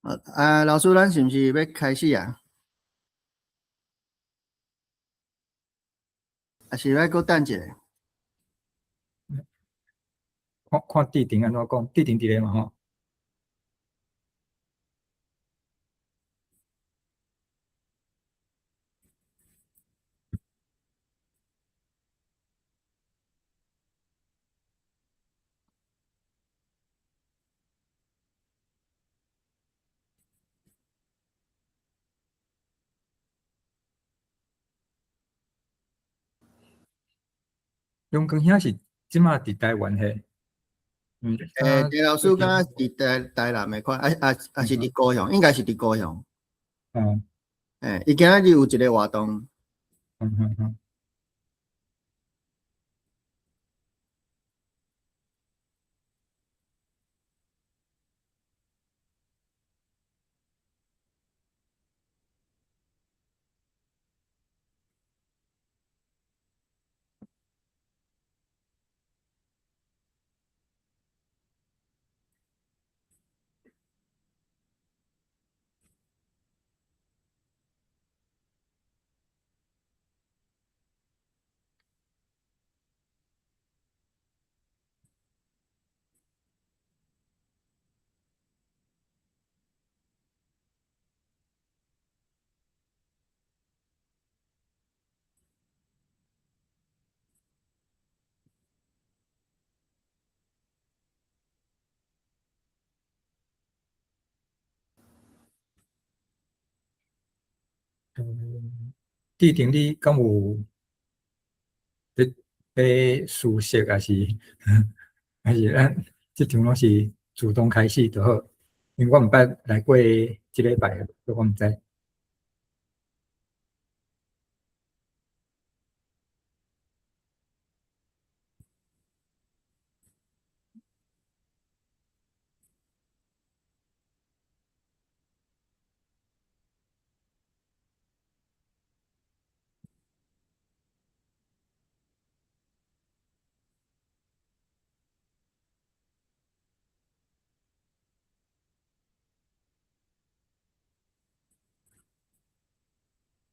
啊，老師，咱是毋是欲開始啊？抑是欲閣等一下？看看志婷按怎講，志婷佇咧嘛吼？永光兄是這馬佇台灣嘿？嗯。鄭老師敢若佇台南的款，啊是佇高雄，應該是佇高雄。伊今仔日有一个活動。志婷，你敢有咧咧熟悉，還是咱這場攏是自動開始就好？因為我毋捌來過這禮拜，所以我毋知。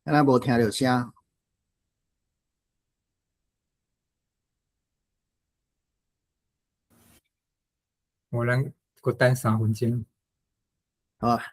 敢若無聽著聲。無咱閣等3分鐘。好啊。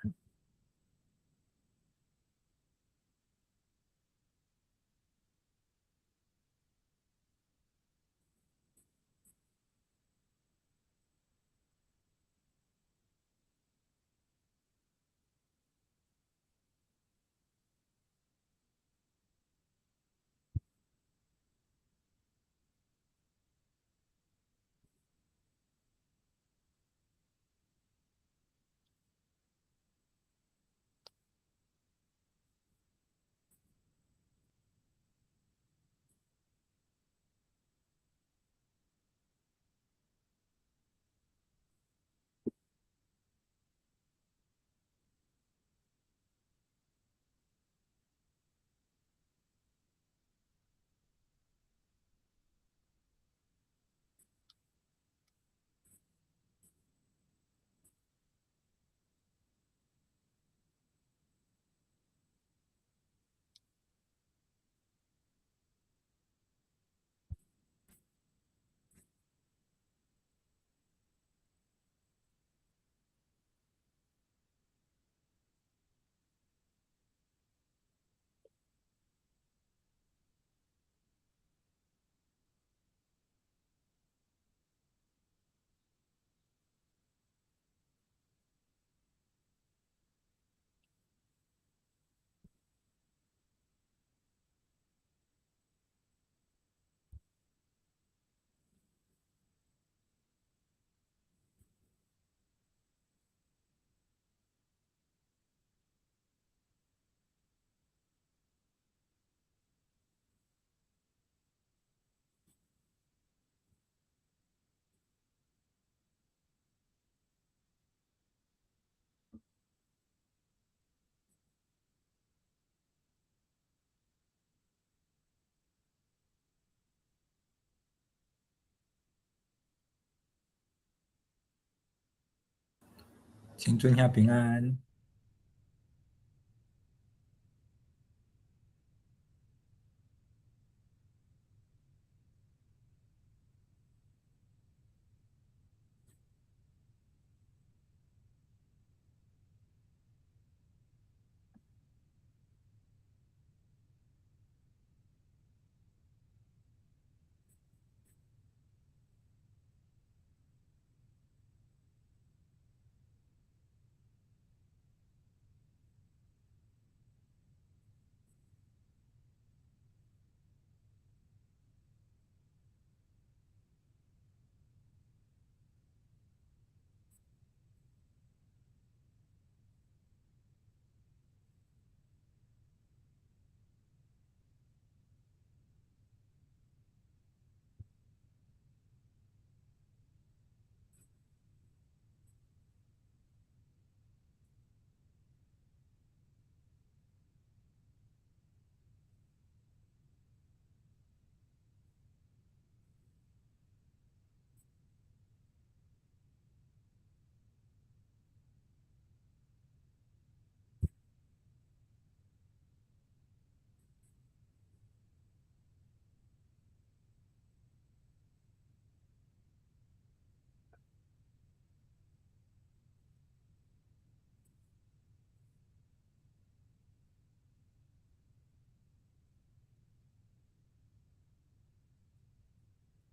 青春兄平安。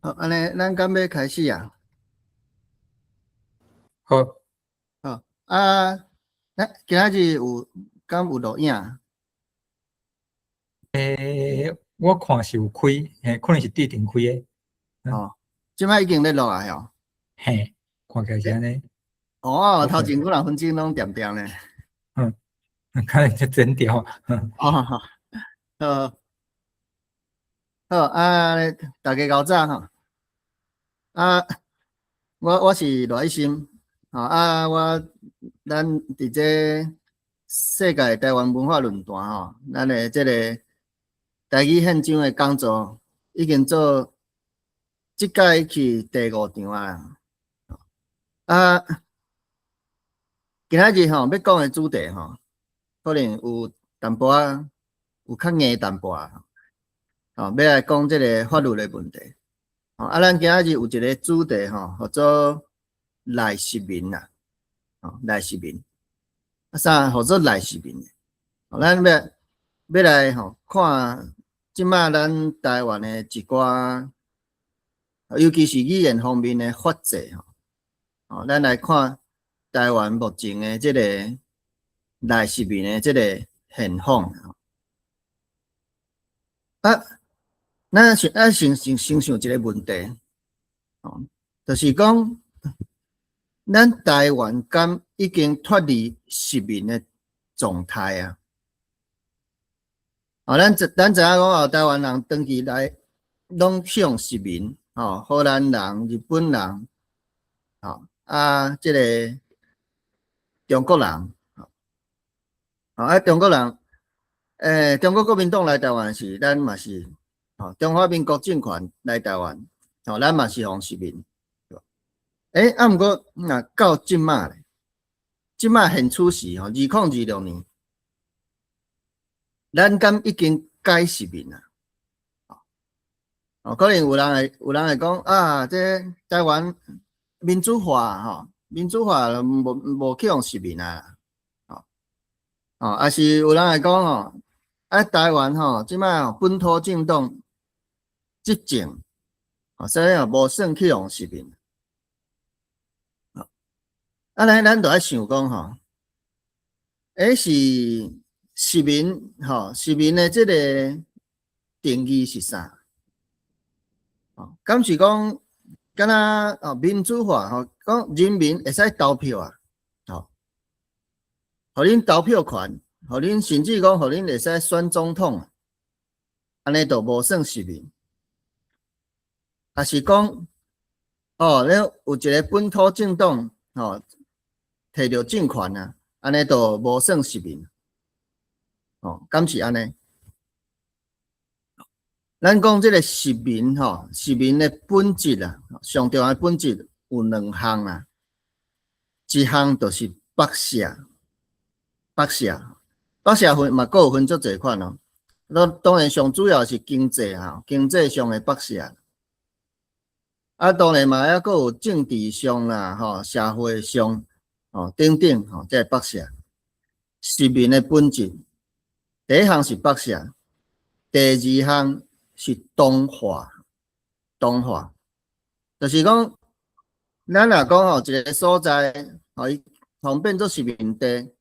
好，按呢，咱敢欲開始啊？好。好啊，咱今仔日有敢有錄影？我看是有開，嘿，可能是佇頂開的。哦，這擺已經咧錄啊，吼。嘿，看起來是按呢。哦，頭前幾若分鐘攏恬恬咧。嗯，可能就剪掉。哦，好，好，好啊，大家𠢕早吼。啊，我是賴一心，吼啊，咱佇這世界台灣文化論壇吼，咱的這個台語現場的講座已經做這屆去第五場啊。啊，今仔日吼欲講的主題吼，可能有淡薄仔有較硬淡薄仔，吼，欲來講這個法律的問題。啊，咱今仔日有一個主題吼，號做內殖民啦，吼，內殖民。啊，啥號做內殖民？咱欲來吼看，這擺咱台灣的一寡，尤其是語言方面的法制吼，哦，咱來看台灣目前的這個內殖民的這個現況。啊，咱先愛先想一個問題，哦，就是講，咱台灣敢已經脫離殖民的狀態啊？哦，咱知影講哦，台灣人長期來攏向殖民，哦，荷蘭人、日本人，哦，啊，這個中國人，哦，啊，中國人，中國國民黨來台灣時，咱嘛是，哦，中華民國政權來台灣，哦，咱嘛是予殖民。啊，毋過若到這馬咧，這馬現此時吼，2026年，咱敢已經解殖民啊？哦，可能有人會講啊，這台灣民主化吼，民主化無去予殖民啊，哦，哦，抑是有人會講吼，啊，台灣吼，這馬本土政黨執政，哦，所以無算去予殖民。啊，咱就愛想講吼，是殖民吼，殖民的這個定義是啥？哦，敢是講敢若哦民主化吼，講人民會使投票啊，吼，予恁投票權，予恁甚至講予恁會使選總統，按呢就無算殖民。抑是講哦，你有一個本土政黨吼，摕著政權啊，按呢就無算殖民。哦，敢是按呢？咱講這個殖民吼，殖民的本質啊，上重要的本質有兩項啊，一項就是剝削，剝削，剝削分嘛，閣有分足濟款哦。當然上主要是經濟啊，經濟上的剝削。啊，當然嘛，猶閣有政治上啦，吼，社會上，吼，等等，吼，這個剝削。殖民的本質，第一項是剝削，第二項是同化，同化，就是講，咱若講吼，一個所在，吼，伊予變做殖民地，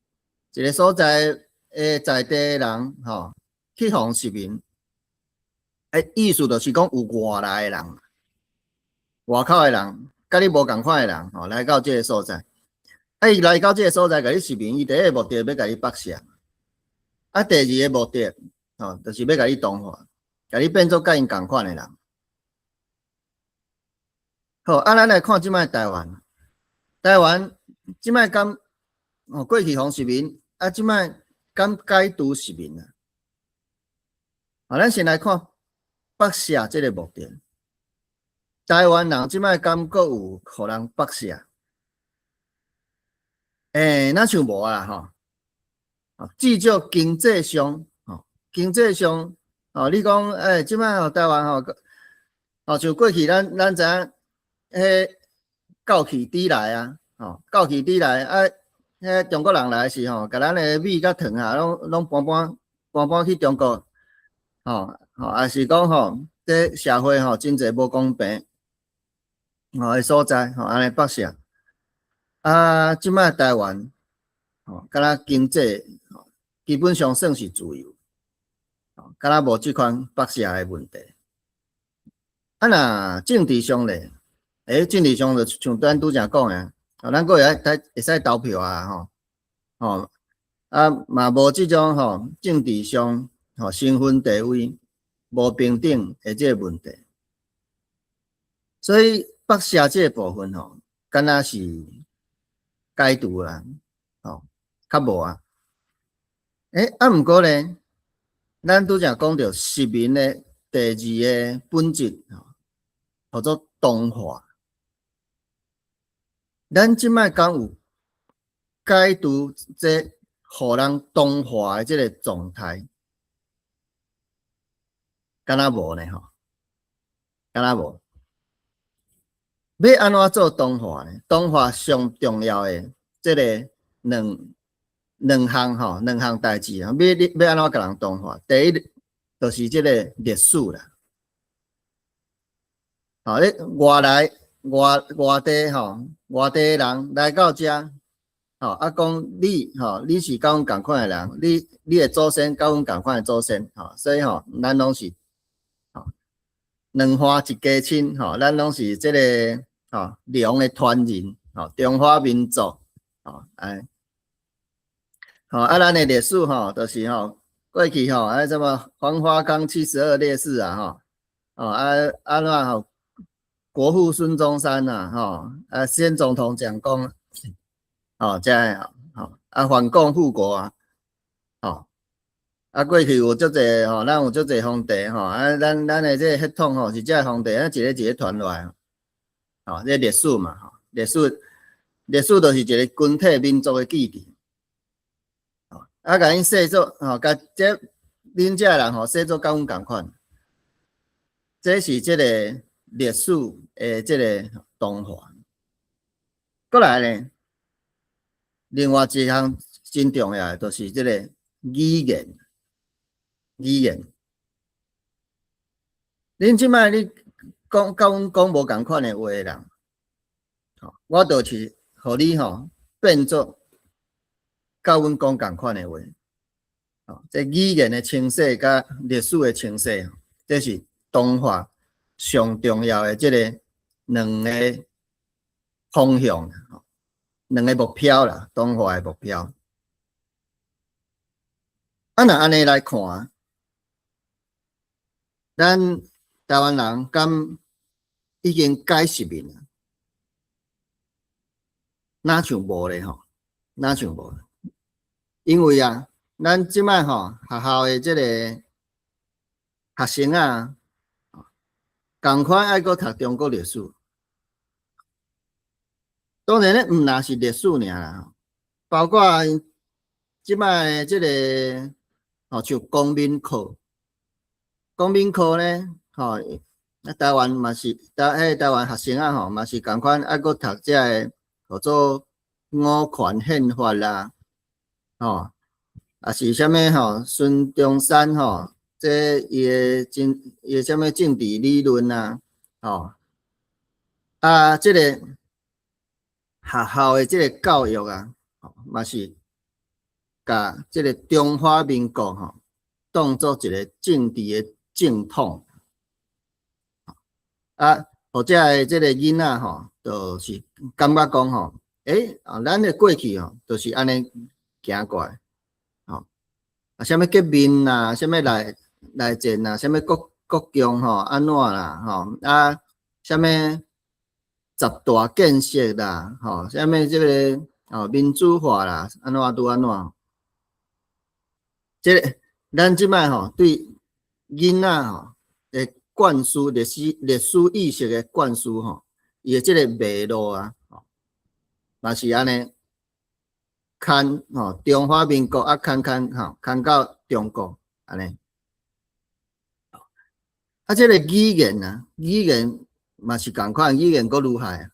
一個所在的在地人，吼，去予殖民，意思就是講有外來的人，外口的人，佮你無仝款的人，吼，來到這個所在，啊，伊來到這個所在，共你殖民，伊第一個目的欲共你剝削，啊，第二個目的，吼，就是欲共你同化，共你變做佮𪜶仝款的人。好，啊，咱來看這擺台灣，台灣這擺敢哦過去予殖民，啊，這擺敢解除殖民啊？好，咱先來看剝削這個目的。台灣人這擺敢閣有予人剝削？若像無啊吼。至少經濟上，吼，經濟上，哦，你講，這擺吼台灣吼，哦，像過去咱知影，彼教去豬來啊，吼，教去豬來啊，彼中國人來時吼，共咱的米佮糖啊，攏搬搬搬搬去中國，吼吼，抑是講吼，這社會吼真濟無公平。吼的所在，吼，按呢北射。啊，這擺台灣，吼，敢若經濟，基本上算是自由，吼，敢若無這款北射的問題。啊，若政治上咧，政治上就像咱拄才講的，啊，咱閣會使投票啊，吼，吼，啊，嘛無這種吼政治上吼身份地位無平等的這個問題，所以北射這個部分吼，敢若是解除啦，吼，較無啊。啊，毋過咧，咱拄才講著殖民的第二个本質，吼，號做同化。咱這擺敢有解除這予人同化的這个狀態？敢若無呢？吼，敢若無。欲按怎做同化呢？同化上重要的這个兩項吼，兩項代誌啊！欲你欲按怎共人同化？第一，就是這个歷史啦。吼，你外來外外地吼，外地的人來到遮，吼，啊講你吼，你是佮阮仝款的人，你的祖先佮阮仝款的祖先，吼，所以吼，咱攏是吼兩岸一家親，吼，咱攏是這个吼龍的傳人，吼，中華民族，吼，哎，吼，啊，咱的歷史吼，就是吼過去吼，啊，什麼黃花崗72烈士啊，吼，哦，啊，按怎吼，國父孫中山呐，吼，啊，先總統蔣公，吼，這个吼，啊，反共復國啊，吼，啊，過去有足濟吼，咱有足濟皇帝吼，啊，咱的這个血統吼是這个皇帝，啊，一个一个傳落來，吼，這歷史嘛，吼，歷史就是一个群體民族的記憶，吼，啊，共𪜶說做，吼，共這恁這人吼說做佮阮仝款，這是這個歷史的這个同化。過來呢，另外一項真重要的，就是這個語言，語言。恁這擺你講佮阮講無仝款的話的人，吼，我就是予你吼變做佮阮講仝款的話。吼，這語言的清洗佮歷史的清洗，這是同化上重要的這个兩個方向，兩個目標啦，同化的目標。啊，若按呢來看，咱台灣人敢已經改殖民啊？若像無咧吼？若像無？因為啊，咱這擺吼學校的這個學生啊，仝款愛閣讀中國歷史。當然咧，毋若是歷史爾啦，包括這擺這個吼，像公民課，公民課咧，吼，啊台灣嘛是，台灣學生啊吼，嘛是仝款愛閣讀這个叫做五權憲法啦，吼，啊是啥物吼？孫中山吼，這伊的啥物政治理論啊，吼，啊，這個學校的這个教育啊，嘛是共這个中華民國吼當做一个政治的正統，啊，予遮的這个囡仔吼，就是感覺講吼，啊，咱的過去吼，就是按呢行過來，吼，啊，啥物革命啊，啥物內戰啊，啥物國共吼，按怎啦，吼，啊，啥物十大建設啦，吼，啥物這个哦民主化啦，按怎拄按怎，這个咱這擺吼對囡仔吼的灌輸歷史意識的灌輸吼，伊的這个脈絡啊，嘛是按呢，牽吼中華民國啊，牽牽吼牽到中國按呢。啊，這个語言啊，語言嘛是仝款，語言閣厲害啊。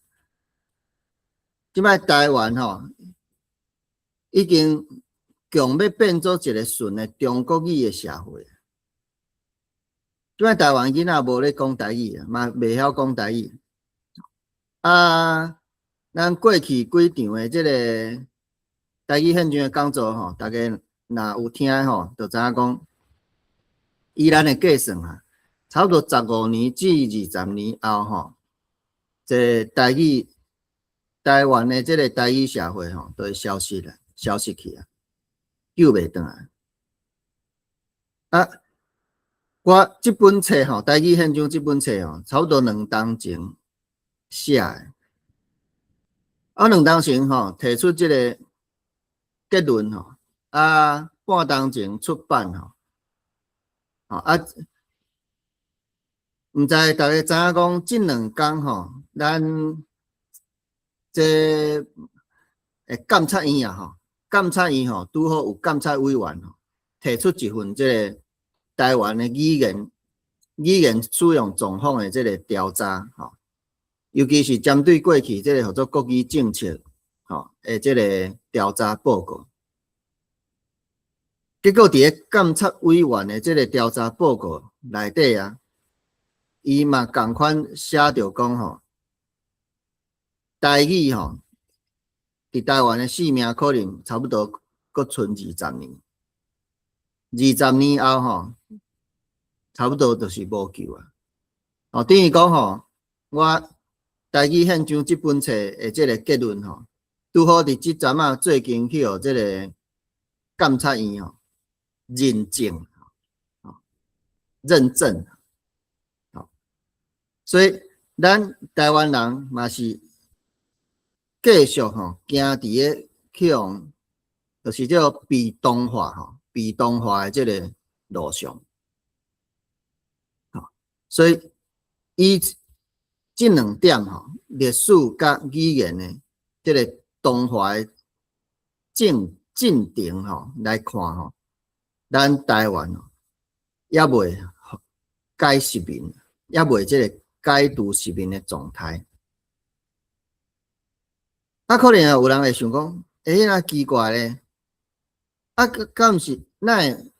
這擺台灣吼，已經強欲變做一个純的中國語的社會。這擺台灣囡仔無咧講台語啊，嘛袂曉講台語。啊，咱過去幾場的這個台語現場的講座吼，大家若有聽吼，就知影講，以咱的計算啊，差不多15年至20年後吼，這個台語台灣的這個台語社會吼，都會消失啦，消失去啊，救袂轉來。啊，我這本冊吼，台語現場這本冊吼，差不多2冬前寫的。啊，2冬前吼提出這個結論吼，啊，半冬前出版吼，啊，毋知大家知影講，這兩工吼，咱這監察院啊吼，監察院吼，拄好有監察委員吼，提出一份這個台灣的語言使用狀況的這個調查吼，尤其是針對過去這個號做國語政策吼的這個調查報告。結果佇咧監察委員的這個調查報告內底啊，伊嘛仝款寫著講吼，台語吼，佇台灣的性命可能差不多閣賰二十年，二十年後吼，差不多就是無救啊。哦，等於講吼，我台語現場這本冊的這個結論吼，拄好佇這陣仔最近去予這個監察院吼認證，認證，所以咱台灣人嘛是繼續吼行佇咧去予，就是這個被同化吼，被同化的這個路上，所以以這兩點吼，歷史佮語言的這個同化的進程吼來看吼，咱台灣猶未解殖民，猶未這個解除殖民的狀態。啊，可能有人會想講，欸，若奇怪咧，啊，敢毋是，哪會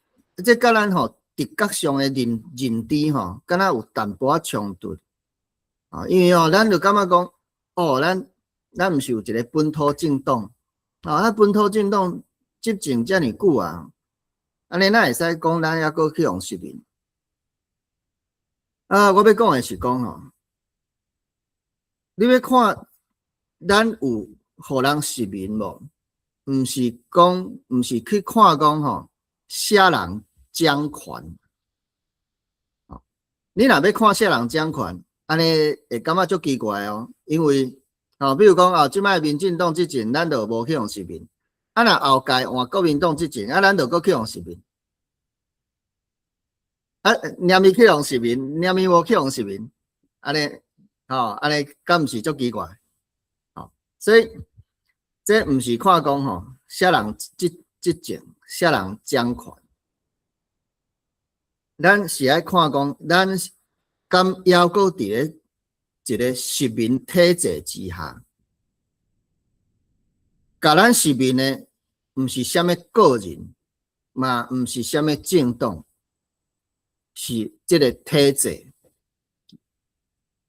這佮咱吼直覺上的認知吼，敢若有淡薄仔衝突啊？因為吼，咱就感覺講，哦，咱毋是有一個本土政黨啊？本土政黨執政遮爾久啊，按呢哪會使講咱猶閣去予殖民？啊，我欲講的是講吼，你欲看咱有予人殖民無？毋是講，毋是去看講吼，啥人掌權？你若欲看啥人掌權，按呢會感覺足奇怪哦。因為吼，比如講啊，這擺民進黨執政，咱就無去予殖民；啊，若後屆換國民黨執政，啊，咱就閣去予殖民。啊，連伊去予殖民，連伊無去予殖民，按呢，吼，按呢敢毋是足奇怪？吼，所以這毋是看講吼，啥人執政，啥人掌權，咱是愛看講，咱敢猶閣佇咧一個殖民體制之下，共咱殖民的毋是啥物個人，嘛毋是啥物政黨，是這個體制。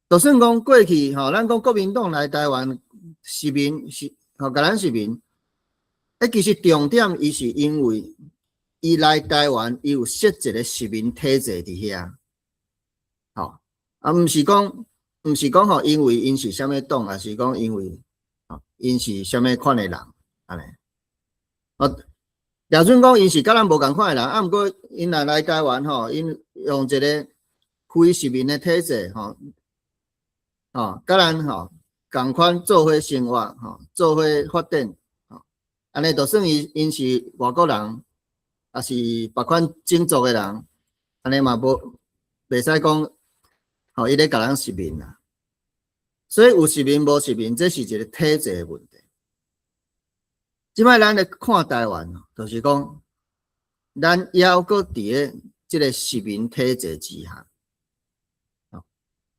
就算講過去吼，咱講國民黨來台灣殖民是吼，共咱殖民，欸，其實重點伊是因為伊來台灣，伊有設一個殖民體制佇遐，吼，啊，毋是講吼，因為𪜶是啥物黨，抑是講因為吼𪜶是啥物款的人，按呢。哦，就算講𪜶是佮咱無仝款的人，啊，毋過𪜶若來台灣吼，𪜶用一個非殖民的體制吼，吼，佮咱吼仝款做伙生活，吼，做伙發展，吼，按呢就算𪜶是外國人，抑是別款種族的人，按呢嘛無袂使講，吼，伊咧共咱殖民啦。所以有殖民無殖民，這是一個體制的問題。這擺咱咧看台灣，就是講，咱猶閣佇咧這個殖民體制之下。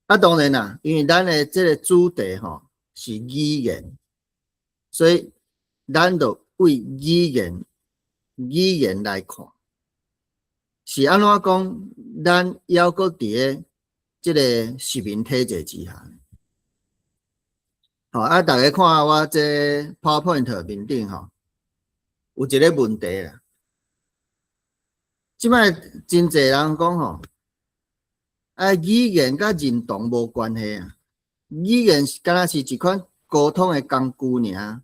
啊，當然啦，因為咱的這個主題吼是語言，所以咱就為語言來看，是按怎講？咱猶閣佇咧這個殖民體制之下。好，啊，逐家看我這 PowerPoint 面頂吼，有一个問題啦。這擺真濟人講吼，啊，語言佮認同無關係啊，語言敢若是一款溝通的工具爾，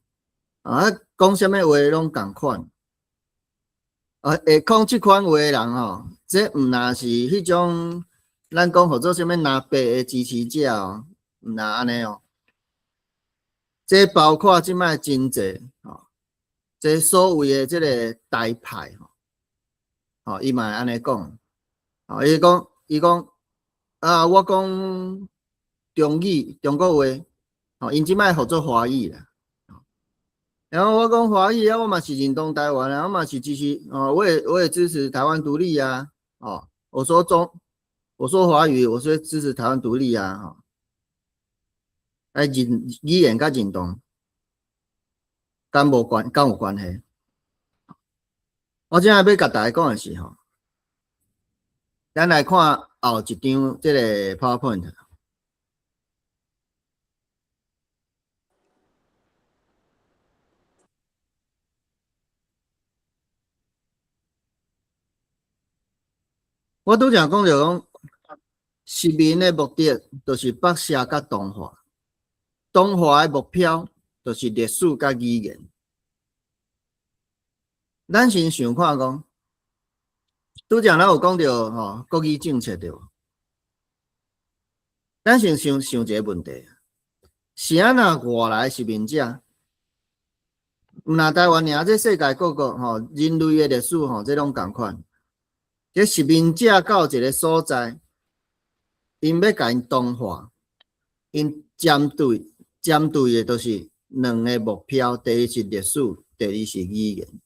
啊，講啥物話攏仝款。啊，會講這款話的人吼，這毋若是彼種咱講號做啥物藍白的支持者哦，毋若按呢哦。這包括這擺真濟吼，這所謂的這个台派吼，吼，伊嘛會按呢講，吼，伊講伊講啊，我講中語、中國話，吼，𪜶這擺號做華語啦。然後我講華語啊，我嘛是認同台灣啊，我嘛是支持，哦，我也支持台灣獨立啊，哦，我說華語，我說支持台灣獨立啊，吼。啊，語言佮認同，敢無關，敢有關係？我這下欲共大家講的是吼，咱來看後一張這个 PowerPoint。我拄才講著講，殖民的目的就是剝削佮同化，同化的目標就是歷史佮語言。咱先想看講，拄才咱有講著吼國語政策對無？咱先想想一个問題，是按怎外來殖民者？毋若台灣爾，這世界各國吼人類的歷史吼，這攏仝款。這殖民者到一个所在，𪜶欲共𪜶同化，𪜶針對的就是兩个目標：第一是歷史，第二是語言。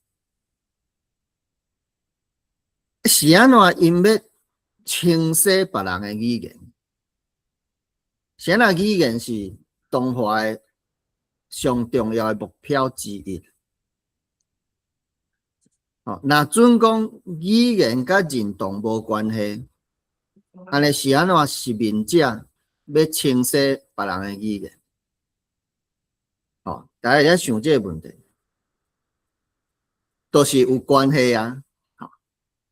是按怎𪜶欲清洗別人的語言？是按怎語言是同化的上重要的目標之一。哦，若準講語言佮認同無關係，按呢是按怎殖民者欲清洗別人的語言？哦，大家會使想這个問題，都是有關係啊。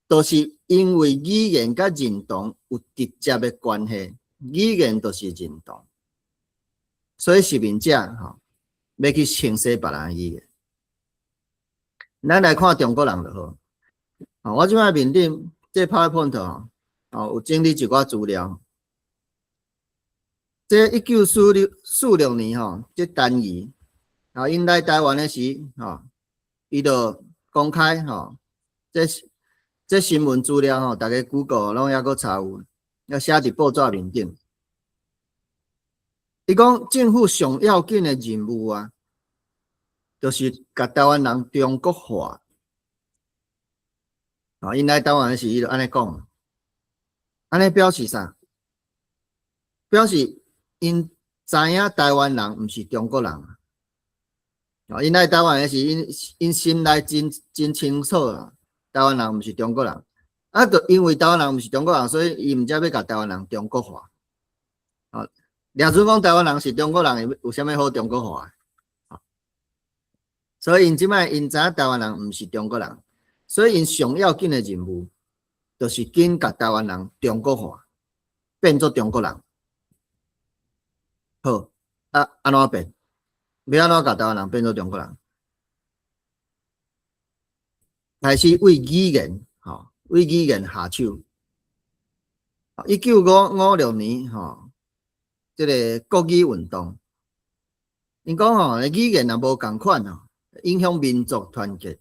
都是因為語言佮認同有直接的關係，語言就是認同，所以殖民者吼欲去清洗別人的語言。咱來看中國人就好。我這擺面頂這 PowerPoint 吼，有整理一寡資料。這1946年吼，這陳儀啊，𪜶來台灣的時吼，伊就公開吼，這新聞資料吼，逐家 Google 攏猶閣查有，猶寫佇報紙面頂。伊講政府上要緊的任務啊，就是共台灣人中國化。啊，𪜶來台灣的時，伊就按呢講，按呢表示啥？表示𪜶知影台灣人毋是中國人。啊，𪜶來台灣的時，𪜶心內真真清楚啊，台灣人毋是中國人。啊，就因為台灣人毋是中國人，所以伊毋才欲共台灣人中國化。啊，掠準講台灣人是中國人，有啥物好中國化？所以𪜶這擺𪜶知影台灣人毋是中國人，所以𪜶上要緊的任務，就是緊共台灣人中國化，變做中國人。好，啊，按怎變？欲按怎共台灣人變做中國人？開始為語言，吼，為語言下手。1956年，吼，這个國語運動，𪜶講吼，語言若無仝款吼，影響民族團結，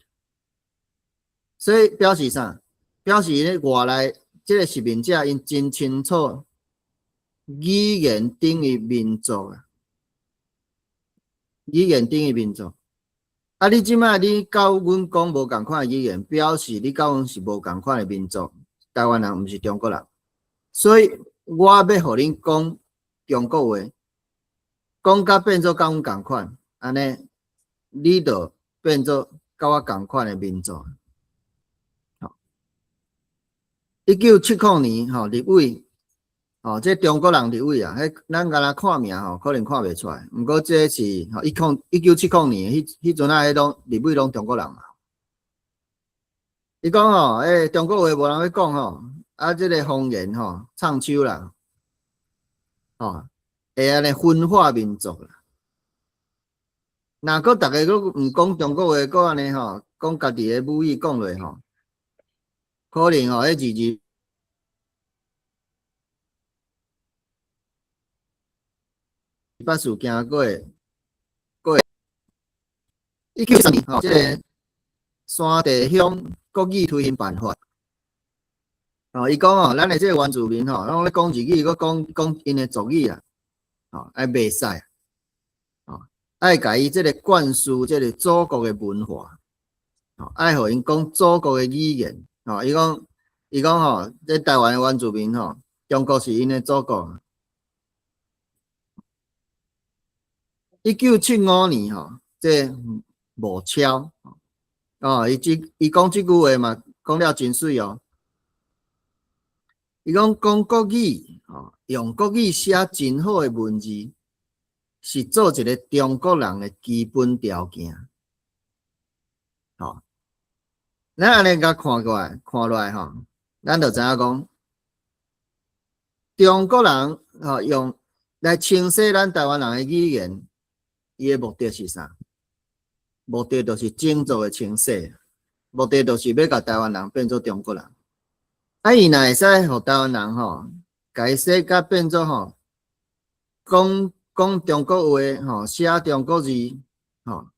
所以表示啥？表示咧外來這个殖民者，𪜶真清楚語言等於民族啊，語言等於民族。啊，你這擺你佮阮講無仝款的語言，表示你佮阮是無仝款的民族，台灣人毋是中國人，所以我欲予恁講中國話，講甲變做佮阮仝款，按呢，你就變做佮我仝款的民族。1970年，吼，立委，哦，這中國人立委啊，彼咱敢若看名吼，可能看袂出來。毋過這是吼1970年，彼陣仔彼攏立委攏中國人嘛。伊講吼，中國話無人欲講吼，啊，這个方言吼，唱秋啦，吼，會按呢分化民族啦。若閣逐个閣毋講中國話，閣按呢吼，講家己的母語講落吼，可能吼，彼二二八事件閣會閣會1973年吼，這个山地鄉國語推行辦法。哦，伊講吼，咱的這个原住民吼，攏咧講日語，閣講講𪜶的族語啦，吼，愛袂使，吼，愛共伊這个灌輸這个祖國的文化，吼，愛予𪜶講祖國的語言，吼，伊講吼，這台灣的原住民吼，中國是𪜶的祖國。1975年吼，這吳超，哦，伊講這句話嘛，講了真媠哦。伊講講國語，吼，用國語寫真好的文字，是做一个中國人的基本條件。吼，咱按呢共看過來，看落來吼，咱就知影講，中國人吼用來清洗咱台灣人的語言，伊的目的是啥？目的就是種族的清洗，目的就是欲共台灣人變做中國人。啊，伊若會使予台灣人吼，共伊洗甲變做吼，講講中國話吼，寫中國字吼，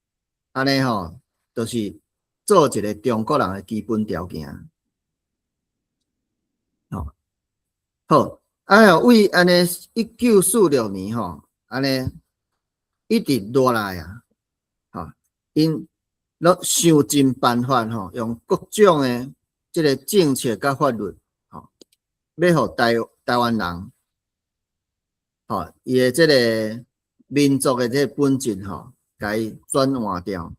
按呢吼，就是做一个中國人的基本條件。吼，好，啊，為按呢1946年吼，按呢一直落來啊，吼，𪜶攏想盡辦法吼，用各種的這个政策佮法律，吼，欲予台灣人，吼，伊的這个民族的這个本質吼，共伊轉換掉，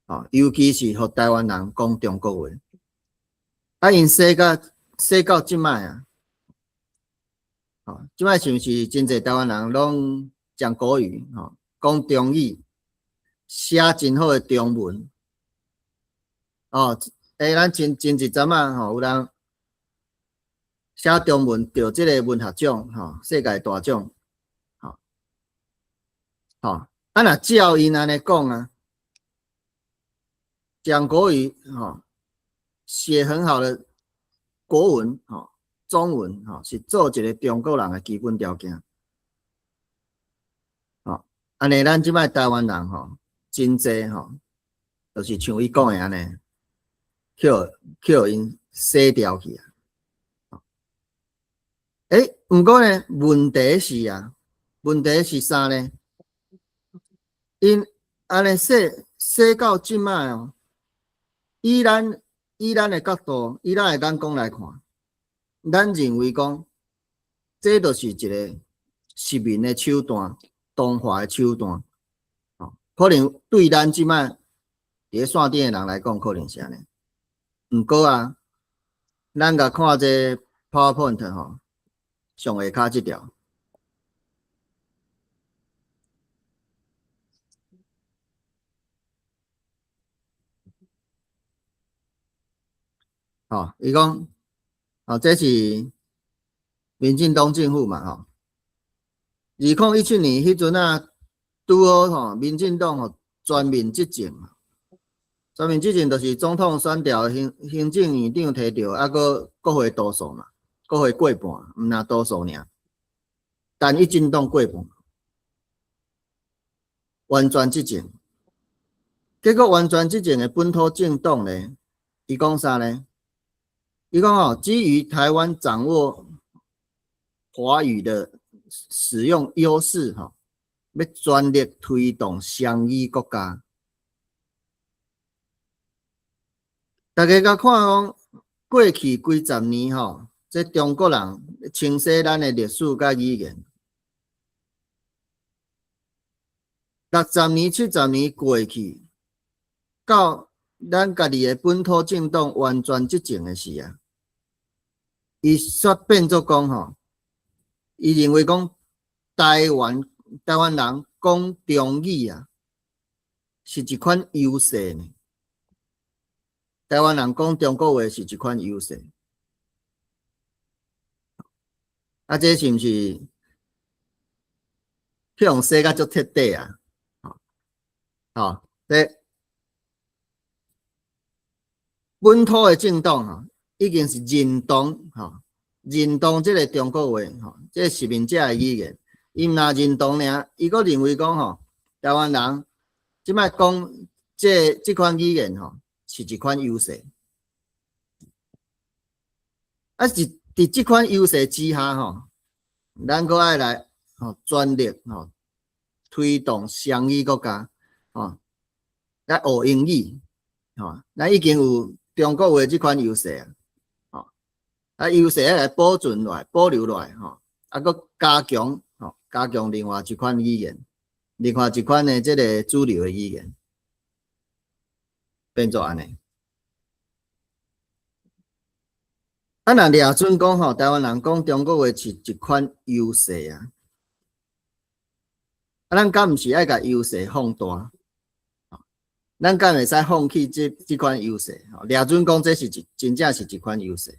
吼，尤其是予台灣人講中國話，啊，𪜶洗到這擺啊，吼，這擺是毋是真濟台灣人攏講國語，吼，講中語，寫真好的中文，哦。咱前一陣仔吼，有人寫中文得這个文學獎，吼，世界大獎，吼，吼，啊，若照𪜶按呢講啊，講國語，吼，寫很好的國文，吼，中文，吼，是做一个中國人的基本條件，吼，按呢，咱這擺台灣人吼，真濟吼，就是像伊講的按呢。去予𪜶洗掉去啊！毋過呢，問題是啊，問題是啥呢？𪜶按呢洗洗到這擺哦，以咱的角度，以咱的眼光來看，咱認為講，這就是一个殖民的手段，同化的手段。哦，可能對咱這擺佇咧線頂的人來講，可能是按呢。毋過啊，咱共看這 PowerPoint 吼，上下跤這條，吼，伊講，哦，這是民進黨政府嘛，吼，2017年彼陣啊，拄好吼，民進黨吼全面執政嘛。全面執政就是總統選掉，行政院長提著，啊，閣國會多數嘛，國會過半，毋若多數爾。單一政黨過半，完全執政。結果完全執政的本土政黨咧，伊講啥呢？伊講吼，基於台灣掌握華語的使用優勢，吼，欲全力推動雙語國家。大家共看講，過去幾十年吼，這中國人清洗咱的歷史佮語言，60年、70年過去，到咱家己的本土政黨完全執政的時啊，伊煞變做講吼，伊認為講台灣人講中語啊，是一款優勢呢。台灣人講中國話是一款優勢。啊，這是毋是去予洗甲足徹底啊？吼，這本土的政黨吼，已經是認同吼，認同這個中國話吼，這個殖民者的語言。伊毋若認同爾，伊閣認為講吼，台灣人這擺講這款語言吼，是一款優勢。啊，是佇這款優勢之下吼，咱閣愛來吼全力吼推動雙語國家吼，來學英語吼，咱已經有中國話這款優勢啊，吼，啊優勢愛來保存落來、保留落來吼，啊閣加強吼，加強另外一款語言，另外一款的這个主流的語言，變做按呢。啊，若掠準講吼，台灣人講中國話是一款優勢啊，啊，咱敢毋是愛共優勢放大？咱敢會使放棄這款優勢？吼，掠準講這是一真正是一款優勢。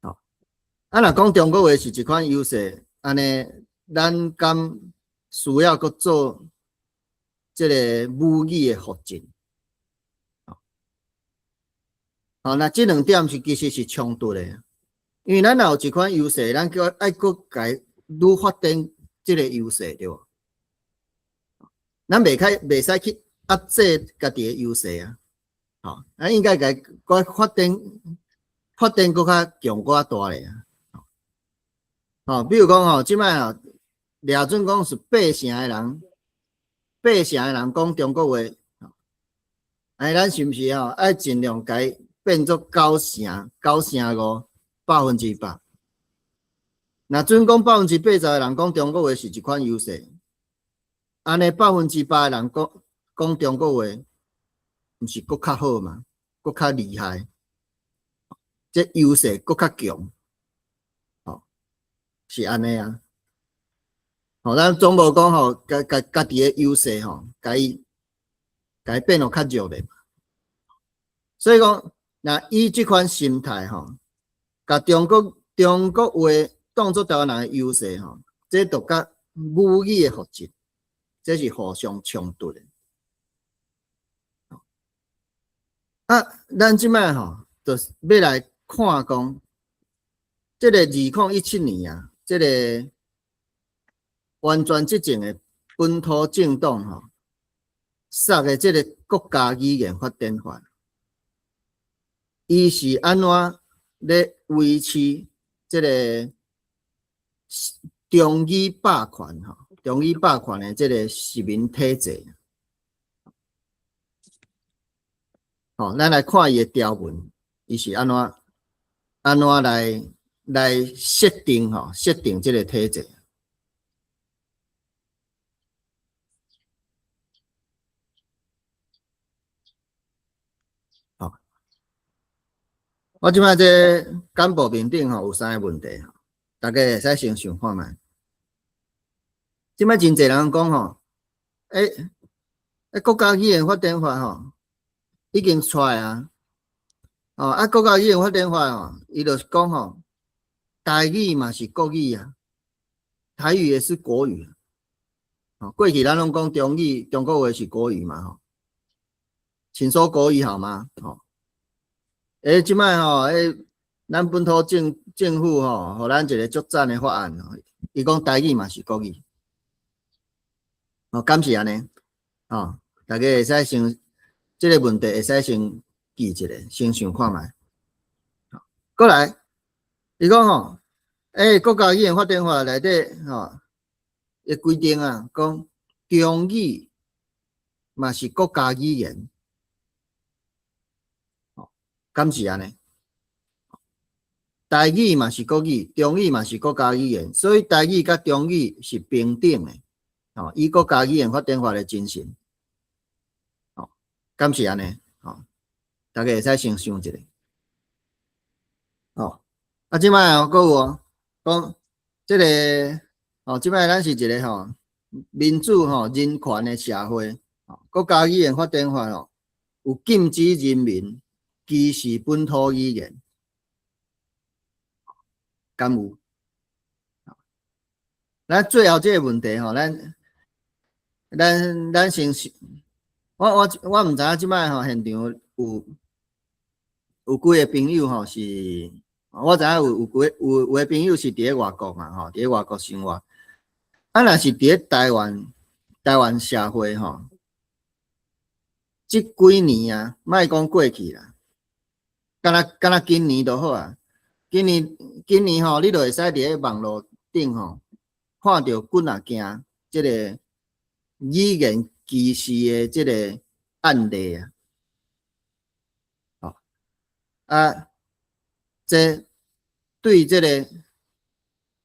吼，啊，若講中國話是一款優勢，按呢，咱敢需要閣做這个母語的復振？吼，那這兩點是其實是衝突的，因為咱若有一款優勢，咱閣愛閣共愈發展這个優勢，對無？咱袂使去壓制家己的優勢啊！吼，咱應該共閣發展，發展閣較強、閣較大咧啊！吼，比如講吼，這擺吼，掠準講是八成的人，八成的人講中國話，哎，咱是毋是吼愛盡量共變做九成、九成五、100%？若準講80%的人講中國話是一款優勢。按呢100%的人講講中國話，毋是閣較好嗎？閣較厲害，這優勢閣較強，吼，是按呢啊。吼，咱總無講吼，家家家己的優勢吼，共伊共伊變予較弱咧。所以講，若以這款心態吼，共中國話當做台灣人的優勢吼，這就佮母語的復振，這是互相衝突的。啊，咱這擺吼，就是欲來看講，這个2017年啊，這个完全執政的本土政黨吼，殺的這个國家語言發展法，伊是按怎咧維持這个中語霸權吼？中語霸權的這个殖民體制，吼，咱來看伊的條文，伊是按怎按怎來設定吼，設定這个體制。吼，我這擺這簡報面頂吼有三个問題，大家會使先想看覓。這擺真濟人講吼，欸，國家語言發展法吼已經出來啊，哦，啊，國家語言發展法吼，伊就是講吼，台語嘛是國語啊，台語也是國語，哦，過去咱攏講中語、中國話是國語嘛吼，請說國語好嗎？吼，欸，這擺吼，欸，咱本土政府吼，予咱一个足讚的法案，伊講台語嘛是國語。哦，敢是按呢？哦，大家會使先這个問題會使先記一下，先想看覓。過來，伊講吼，欸，國家語言發展法內底吼，會規定啊，講中語嘛是國家語言，哦，敢是按呢？台語嘛是國語，中語嘛是國家語言，所以台語佮中語是平等的。哦，以國家語言發展法的精神，哦，敢是按呢？哦，大家會使先想一下。哦，啊，這擺哦，閣有哦，講這个吼，這擺咱是一个吼民主吼人權的社會，國家語言發展法吼有禁止人民歧視本土語言，敢有？咱最後這个問題吼，咱先我我我毋知影這擺吼現場有幾个朋友吼是，我知影有有幾有有的朋友是佇咧外國嘛吼，佇咧外國生活。啊，若是佇咧台灣社會吼，這幾年啊，莫講過去啦，敢若今年就好啊。今年吼，你就會使佇咧網路頂吼，看著幾若件這个語言歧視的這个案例啊。啊，這對這个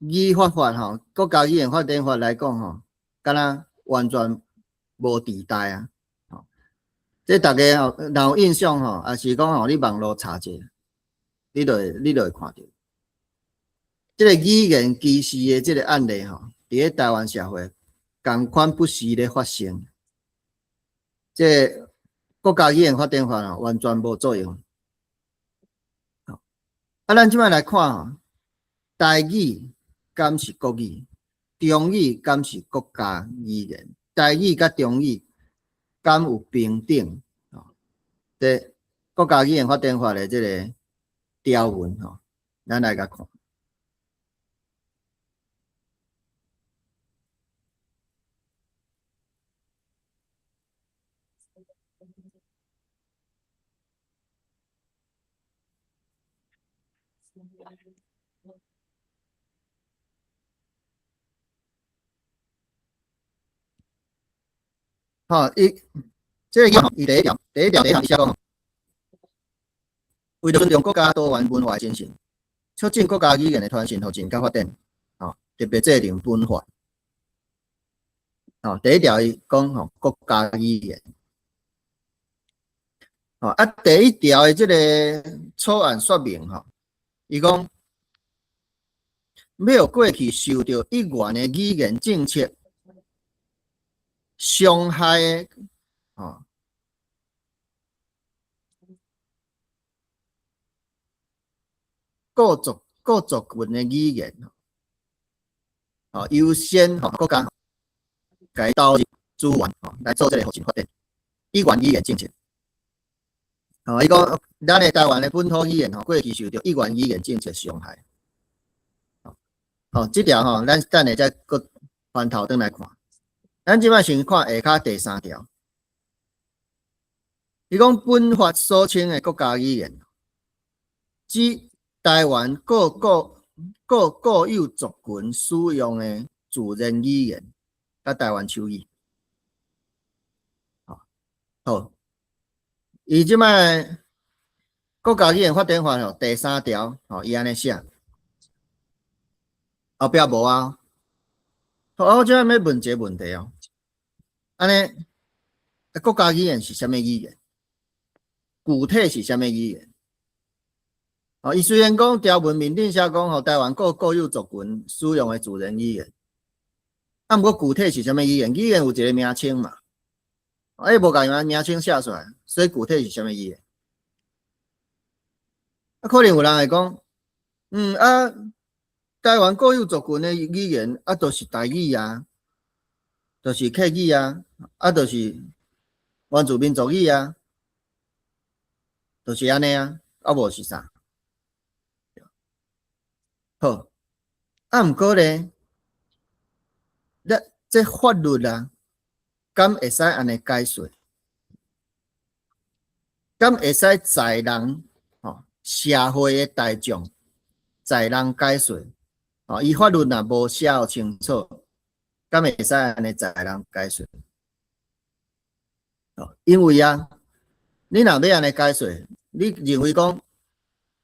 語發法吼，國家語言發展法來講吼，敢若完全無佇代啊！吼，這逐家吼，若有印象吼，抑是講吼，你網路查者，你就會看著，這个語言歧視的這个案例吼，佇咧台灣社會仝款不時咧發生。這个國家語言發展法吼，完全無作用。啊，咱這擺來看吼，台語敢是國語，中語敢是國家語言？台語佮中語敢有平等？吼，這國家語言發展法的這个條文吼，咱來共看。吼，伊這个伊第一條，第一條第一項寫講，為著尊重國家多元文化的精神，促進國家語言的傳承、復振佮發展，吼，特別制定本法。吼，第一條伊講吼國家語言。吼，啊，第一條的這个草案說明吼，伊講欲予過去受著一元的語言政策傷害的，吼，各族群的語言，吼，優先吼國家共伊投入資源吼來做這个復振發展，一元語言政策。吼，伊講咱的台灣的本土語言吼，過去受著一元語言政策傷害。吼，這條吼，咱等下再閣翻頭轉來看。咱這擺先看下跤第三條。伊講本法所稱的國家語言，指台灣各固有族群使用的自然語言，佮台灣手語。好，伊這擺國家語言發展法吼第三條吼，伊按呢寫，後壁無啊。好，我這擺欲問一個問題哦，按呢，國家語言是啥物語言？具體是啥物語言？哦，伊雖然講條文面頂寫講吼，台灣各固有族群使用的自然語言，啊，毋過具體是啥物語言？語言有一個名稱嘛，啊，伊無共伊名稱寫出來，所以具體是啥物語言？啊，可能有人會講，啊，台灣固有族群的語言，啊，就是台語啊，就是客語啊，啊，就是原住民族語啊，就是按呢啊，啊無是啥？好，啊，毋過咧，咱這法律啊，敢會使按呢解說？敢會使載人吼社會的大眾載人解說？吼，伊法律若無寫予清楚，敢會使按呢載人解說？因為啊，你若欲按呢解說，你認為講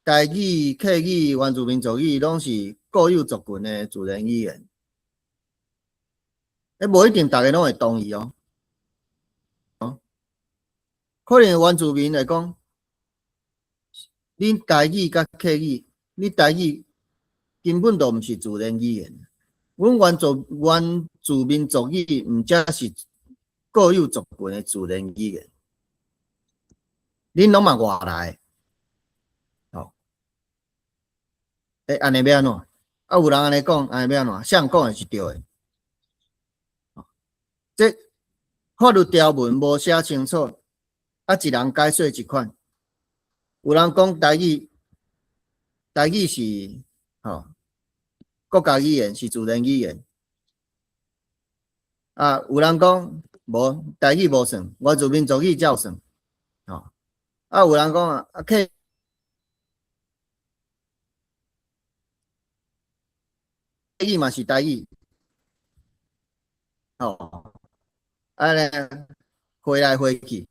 台語、客語、原住民族語攏是固有族群的自然語言，欸，無一定逐个攏會同意哦。可能原住民會講，恁台語佮客語，你台語根本就毋是自然語言。阮原住民族語毋才是固有族群的自然語言，恁攏嘛外來，吼？欸，按呢欲按怎？啊，有人按呢講，按呢欲按怎？啥人講的是對的？這法律條文無寫清楚，啊，一人解說一款。有人講台語，台語是吼國家語言，是自然語言。啊，有人講無台語無算，原住民族語才有算。吼，啊，有人講啊，客語嘛是台語。吼，按呢回來回去。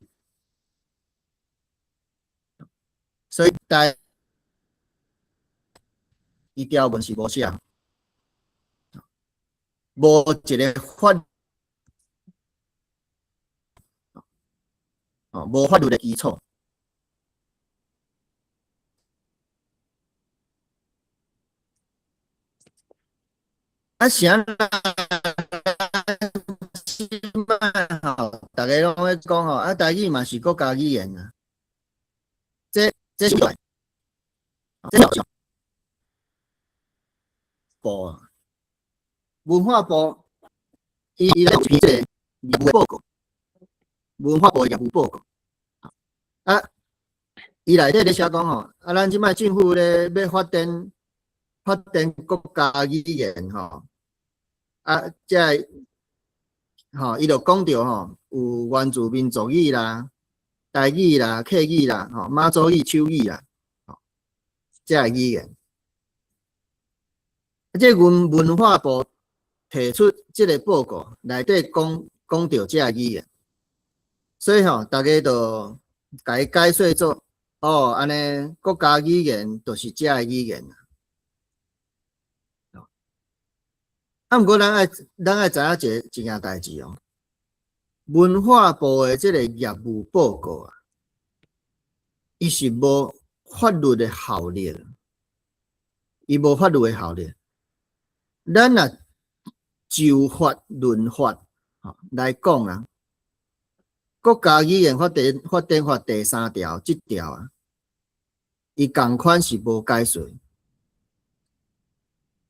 所以台伊條文是無寫，無一个法，哦，無法律的基礎。啊，啥人這擺吼，逐家攏咧講吼，啊，台語嘛是國家語言啊。這是這部文化部伊來批這個業務報告，文化部業務報告。啊，伊內底咧寫講吼，啊，咱這擺政府咧欲發展國家語言吼，啊，這个吼，伊就講著吼，有原住民族語啦、台語啦、客語啦、吼、馬祖語、手語啦，吼，這个語言。啊，這文化部提出這个報告內底講著這个語言，所以吼，逐家就共伊解說做，哦，按呢國家語言就是這个語言。啊，毋過咱愛知影一件代誌哦。文化部的這个業務報告啊，伊是無法律的效力，伊無法律的效力。咱若就法論法來講啊，國家語言發展法第三條這條啊，伊仝款是無解說。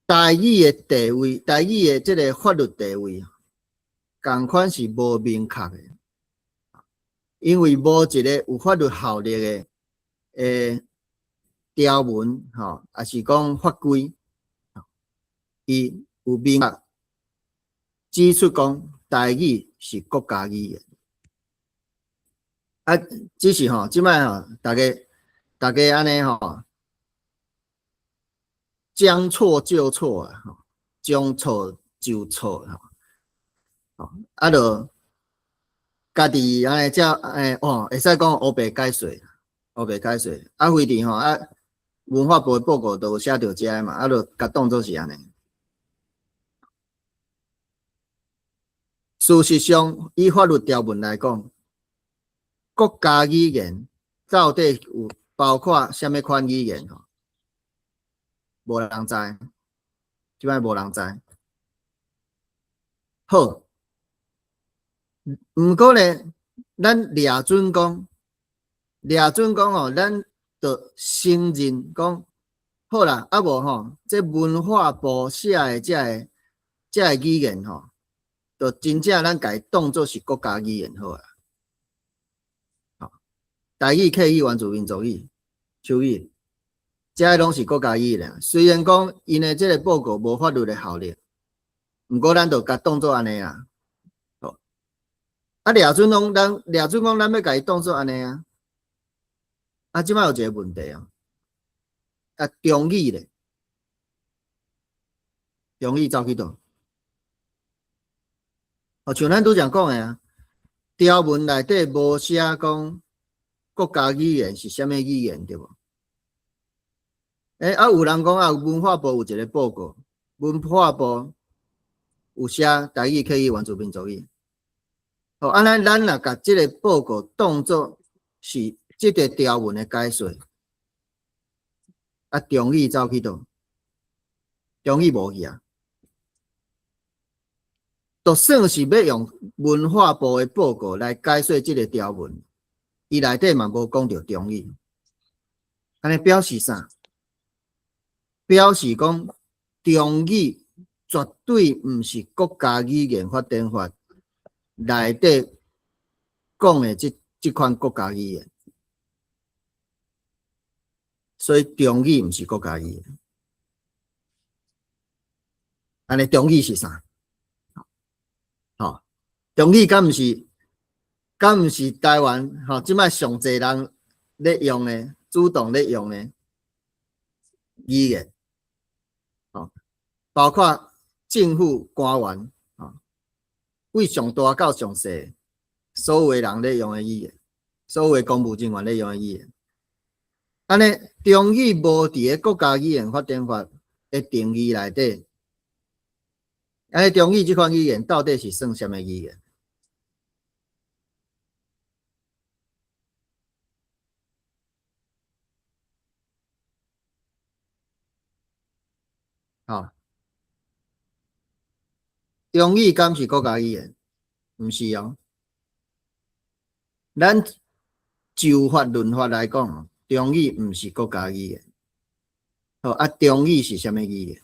台語的地位，台語的這个法律地位，仝款是無明確的，因為無一个有法律效力的條文，吼，抑是講法規，伊有明確指出講台語是國家語言。啊，只是吼，這擺吼，逐家按呢吼，將錯就錯啊，吼，將錯就錯吼，啊，就家己按呢才哦，會使講烏白解說，烏白解說，啊，非佇吼啊，文化部的報告都有寫著這个嘛，啊，就共當做是按呢。事實上，以法律條文來講，國家語言到底有包括啥物款語言吼？無人知，這擺無人知。好，毋過呢，咱掠準講，掠準講吼，咱就承認講，好啦，啊無吼，這文化部寫的這个語言吼，就真正咱共伊當做是國家語言好啊。吼，台語、客語、原住民族語、手語，這个攏是國家語言。雖然講𪜶的這个報告無法律的效力，毋過咱就共當做按呢啊。好，啊，掠準講咱掠準講咱欲共伊當做按呢啊。啊，這擺有一个問題哦。啊，中語咧，中語走去佗？哦，像咱拄才講的啊，條文內底無寫講國家語言是啥物語言，對無？欸，啊，有人講啊，文化部有一个報告，文化部有寫台語、客語、原住民族語。好，按呢咱若共這个報告當做是這个條文的解說，啊，中語走去佗？中語無去啊，就算是欲用文化部的報告來解說這个條文，伊內底嘛無講著中語，按呢表示啥？表示講中語絕對毋是國家語言發展法內底講的這款國家語言，所以中語毋是國家語言。按呢中語是啥？吼，中語敢毋是？敢毋是台灣吼？這擺上濟人咧用的，主動咧用的語言，吼，包括政府官員，吼，對上大到上細，所有的人咧用的語言，所有的公務人員咧用的語言。按呢，中語無佇个國家語言發展法的定義內底，按呢中語這款語言到底是算啥物語言？吼，中語敢是國家語言？毋是哦。咱就法論法來講，中語毋是國家語言。好，啊，中語是啥物語言？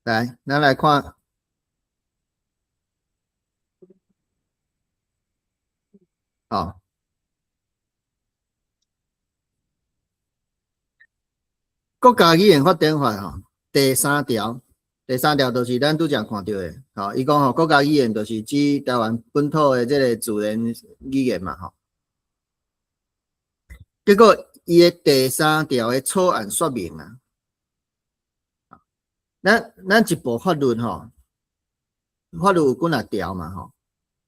來，咱來看。吼，國家語言發展法吼，第三條，第三條就是咱拄才看著的，吼，伊講吼，國家語言就是指台灣本土的這个自然語言嘛，吼。結果伊的第三條的草案說明啊，咱一部法律吼，法律有幾若條嘛，吼。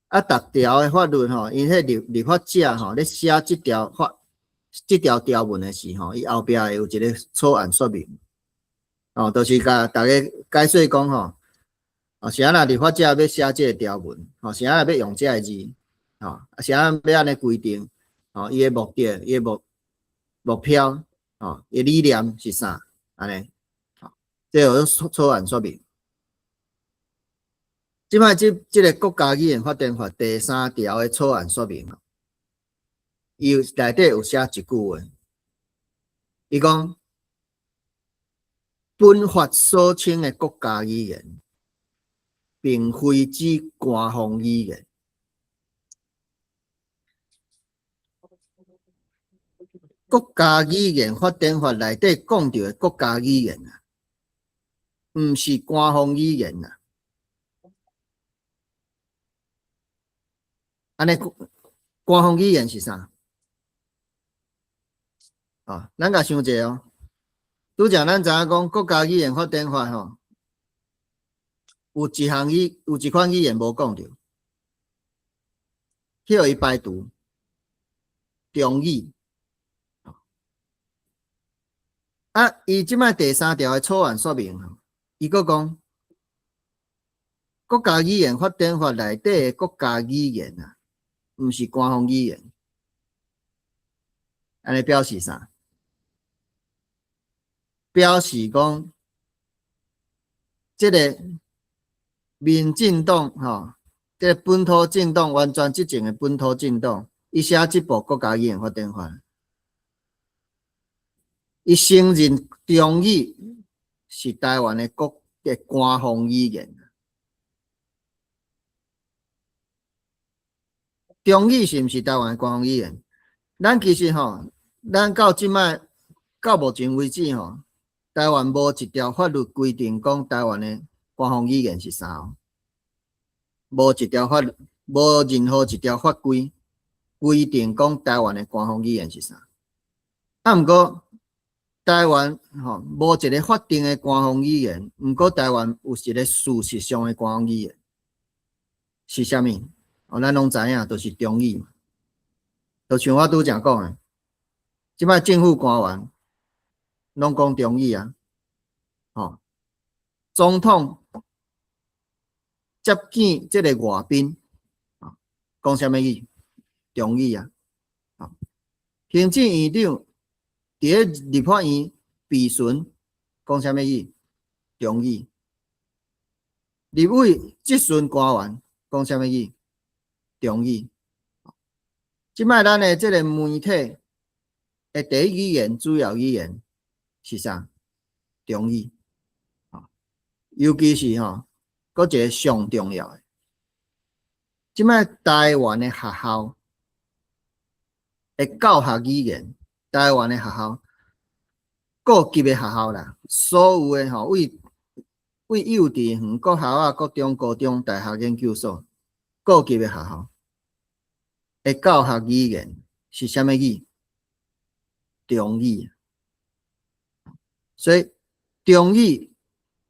啊，逐條的法律吼，𪜶彼立法者吼，咧寫這條法、這條條文的時吼，伊後壁會有一个草案說明，哦，就是共逐家解說講吼，哦，是按怎立法者欲寫這个條文，吼，是按怎欲用這个字，吼，啊，是按怎欲按呢規定，吼，伊的目的、伊的目標，吼，伊理念是啥，按呢，吼，這叫做草案說明。這擺這个國家語言發展法第三條的草案說明，伊內底有寫一句話，伊講本法所稱的國家語言，並非指官方語言。國家語言發展法內底講著的國家語言啊，毋是官方語言啊。按呢，官方語言是啥？啊，咱共想者哦。拄才咱知影講國家語言發展法吼，有一項語，有一款語言無講著，去予伊排除，中語。啊，伊這擺第三條的草案說明吼，伊閣講國家語言發展法內底的國家語言啊，毋是官方語言，按呢表示啥？表示講，這个民進黨吼，這个本土政黨完全執政的本土政黨，伊寫這部國家語言發展法，伊承認中語是台灣的國的官方語言。中語是毋是台灣的官方語言？咱其實吼，咱到這擺到目前為止吼，台灣無一條法律規定講台灣的官方語言是啥哦，無一條法律，無任何一條法規規定講台灣的官方語言是啥。啊，毋過台灣吼無一个法定的官方語言，毋過台灣有一个事實上的官方語言是啥物？哦，咱攏知影，就是中語嘛。就像我拄才講的，這擺政府官員攏講中語啊，吼，總統接見這个外賓，講啥物語？中語啊。行政院長佇咧立法院備詢講啥物語？中語。立委質詢官員講啥物語？中語。這擺咱的這个媒體的第一語言、主要語言是啥？中語。尤其是吼，閣一个上重要的，這擺台灣的學校的教學語言，台灣的學校，各級的學校啦，所有的吼，為為幼稚園、國小仔、國中、高中、大學、研究所，各級的學校的教學語言是啥物語？中語。所以中語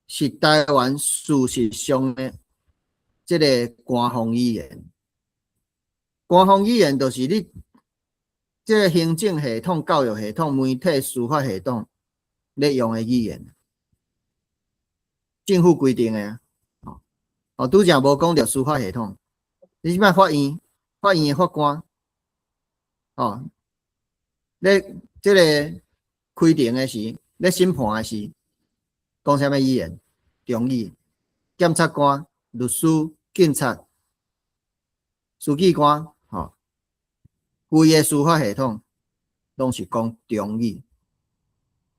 是台灣事實上的這个官方語言。官方語言就是你這个行政系統、教育系統、媒體、司法系統咧用的語言，政府規定的啊。哦，拄才無講著司法系統，你這擺法院、法院的法官，哦，咧這个開庭的時，咧審判的時，講啥物語言？中語。檢察官、律師、警察、書記官，吼，規个司法系統攏是講中語，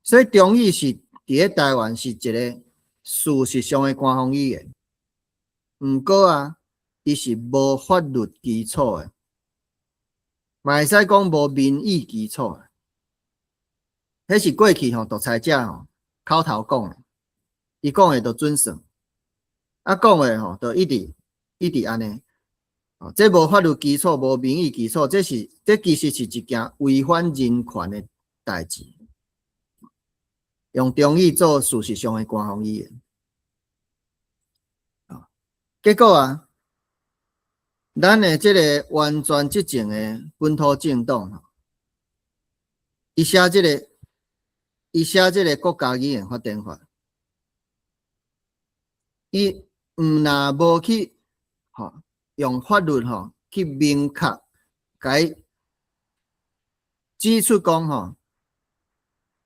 所以中語是佇咧台灣是一个事實上的官方語言。毋過啊，伊是無法律基礎的，嘛會使講無民意基礎的。彼是過去吼獨裁者吼口頭講的，伊講的就準算，啊講的吼就一直一直按呢。哦，這無法律基礎，無民意基礎，這其實是一件違反人權的代誌。用中語做事實上的官方語言，啊，結果啊，咱的這个完全執政的本土政黨，伊寫這个國家語言發展法，伊毋若無去，吼，用法律吼去明確，共指出講吼，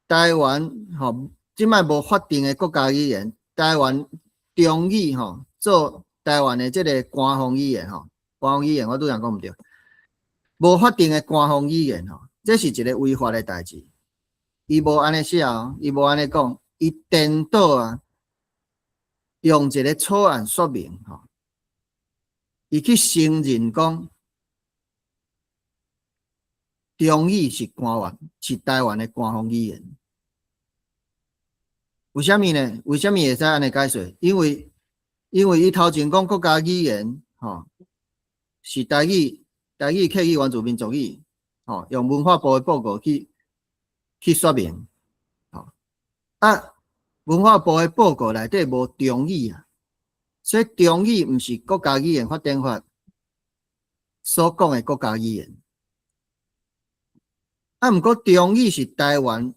台灣吼這擺無法定的國家語言，台灣中語吼做台灣的這个官方語言吼，官方語言我拄才講毋對，無法定的官方語言吼，這是一个違法的代誌。伊無按呢寫哦，伊無按呢講，伊顛倒啊，用一个草案說明吼，伊去承認講中語是官方，是台灣的官方語言。為啥物呢？為啥物會使按呢解說？因為伊頭前講國家語言，吼，是台語、台語、客語、原住民族語，吼，用文化部的報告去說明，吼，啊，文化部的報告內底無中語啊，所以中語毋是國家語言發展法所講的國家語言。啊，毋過中語是台灣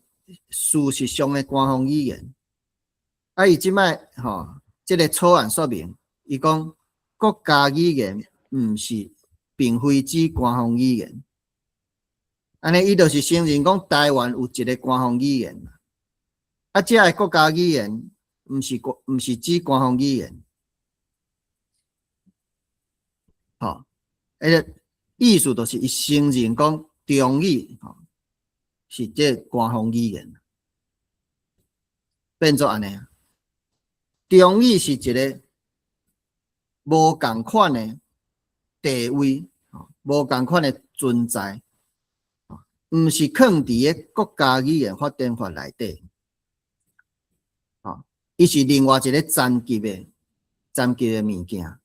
事實上的官方語言。啊，伊這擺吼，這个草案說明，伊講國家語言毋是，並非指官方語言。按呢，伊就是承認講台灣有一个官方語言。啊，這个國家語言毋是指官方語言。吼，彼个意思就是伊承認講中語吼是這个官方語言，變做按呢。中語是一个無仝款的地位，無仝款的存在，毋是囥佇个國家語言發展法內底，伊是另外一个層級的物件。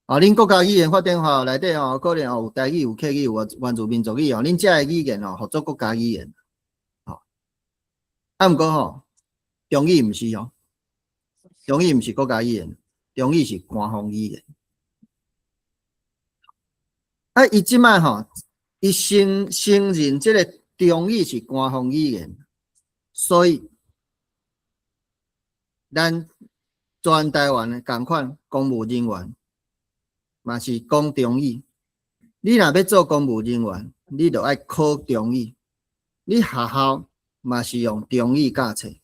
哦，恁國家語言發展法內底吼，可能有台語、有客語、有原住民族語哦，恁這个語言吼，號做國家語言，吼。啊，毋過吼，中語毋是哦，中語毋是國家語言，中語是官方語言。啊，伊這擺吼，伊承認這个中語是官方語言，所以咱全台灣的仝款公務人員嘛是講中語。你若欲做公務人員，你就愛考中語。你學校嘛是用中語教冊，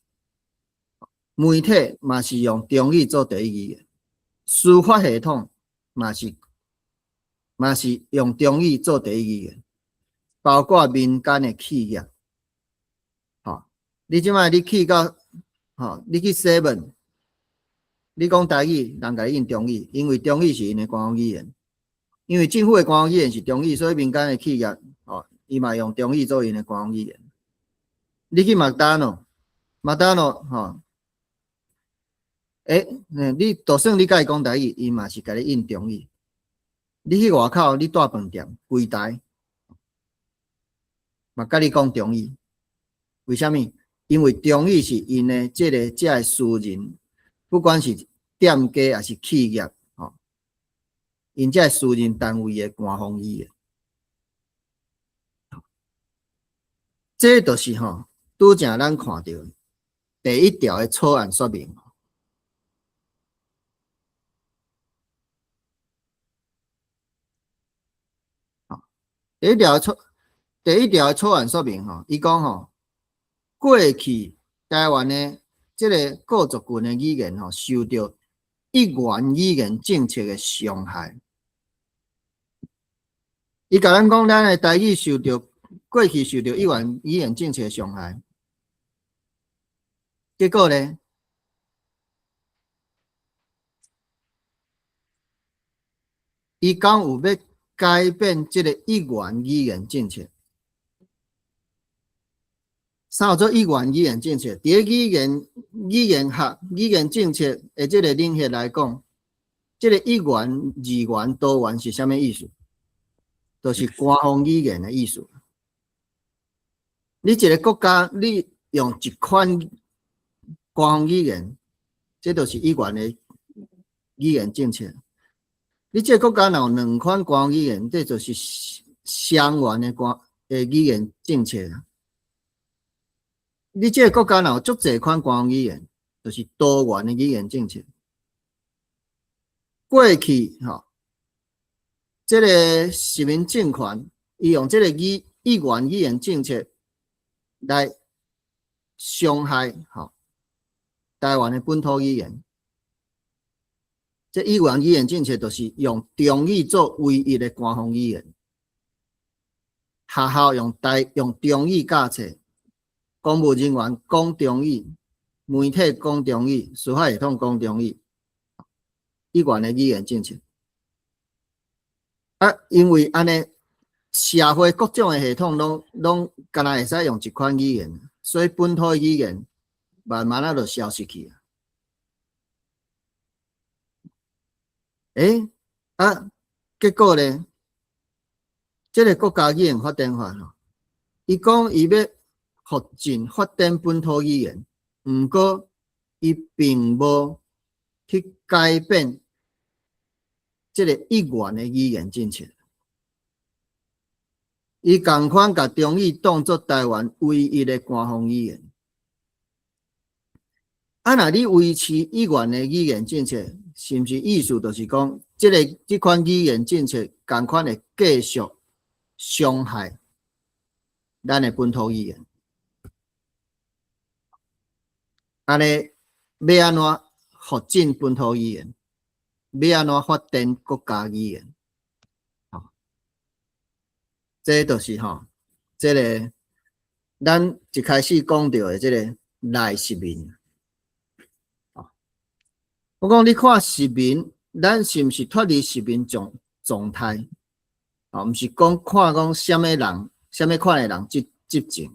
媒體嘛是用中語做第一語言，司法系統嘛是用中語做第一語言，包括民間的企業。吼，你這擺你去到，吼，你去 seven，你講台語，人共你應中語，因為中語是𪜶的官方語言。因為政府的官方語言是中語，所以民間的企業，吼，伊嘛用中語做𪜶的官方語言。你去麥當勞，麥當勞，吼，你就算你共伊講台語，伊嘛是共你應中語。你去外口，你蹛飯店櫃台，嘛共你講中語。為啥物？因為中語是𪜶的這个遮的私人，不管是店家抑是企業，吼，𪜶遮私人單位的官方語言。這就是吼，拄才咱看著第一條的草案說明。第一條的草案說明吼，伊講吼，過去台灣的這个各族群的語言吼，受著一元語言政策的傷害。伊共咱講，咱的台語受著過去受著一元語言政策的傷害，結果呢，伊講有欲改變這个一元語言政策。啥叫做一元語言政策？佇咧語言學、語言政策的這个領域來講，這个一元、二元、多元是啥物意思？就是官方語言的意思。你一个國家，你用一款官方語言，這就是一元的語言政策。你這个國家若有兩款官方語言，這就是雙元的語言政策。你這个國家若有足濟款官方語言，就是多元的語言政策。過去吼，這个殖民政權，伊用這个一元語言政策來傷害吼台灣的本土語言。這一元語言政策就是用中語做唯一的官方語言，學校用中語教冊，公務人員講中語，媒體講中語，司法系統講中語，一元的語言政策。啊，因為按呢，社會各種的系統攏敢若會使用一款語言，所以本土語言慢慢仔就消失去啊。啊，結果呢？這个國家語言發展法吼，伊講伊欲促進發展本土語言，毋過伊並無去改變這个一元的語言政策。伊仝款共中語當做台灣唯一的官方語言。啊，若你維持一元的語言政策，是毋是意思就是講，這款語言政策仝款會繼續傷害咱的本土語言？按呢，欲按怎發展本土語言？欲按怎發展國家語言？吼，這就是吼，這个咱一開始講著的這个內殖民。我講你看殖民，咱是毋是脫離殖民狀態？哦，毋是講看講啥物人、啥物款的人執政。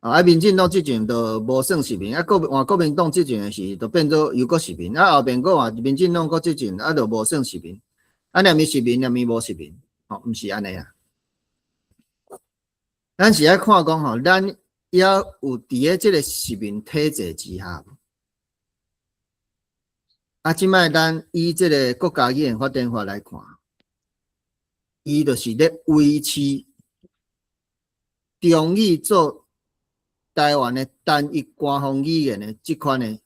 啊，民進黨執政就無算殖民，啊，換國民黨執政的時，就變做又閣殖民，啊，後面閣換民進黨閣執政，啊，就無算殖民。啊，連咪殖民，連咪無殖民，吼，毋是按呢啊。咱是愛看講吼，咱猶有佇咧這个殖民體制之下。啊，這擺咱以這个國家語言發展法來看，伊就是咧維持中語做台灣的單一官方語言的這款的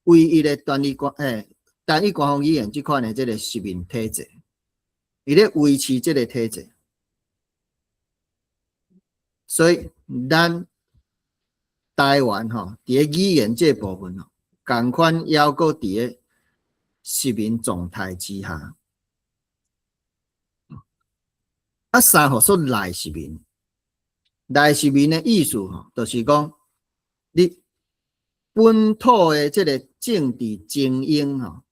唯一的單一官方語言這款的這个殖民體制。伊咧維持這个體制，所以咱台灣吼，佇咧語言這部分吼，仝款猶閣佇咧殖民狀態之下。啊，三號說內殖民，內殖民的意思吼，就是講你本土的這个政治精英吼，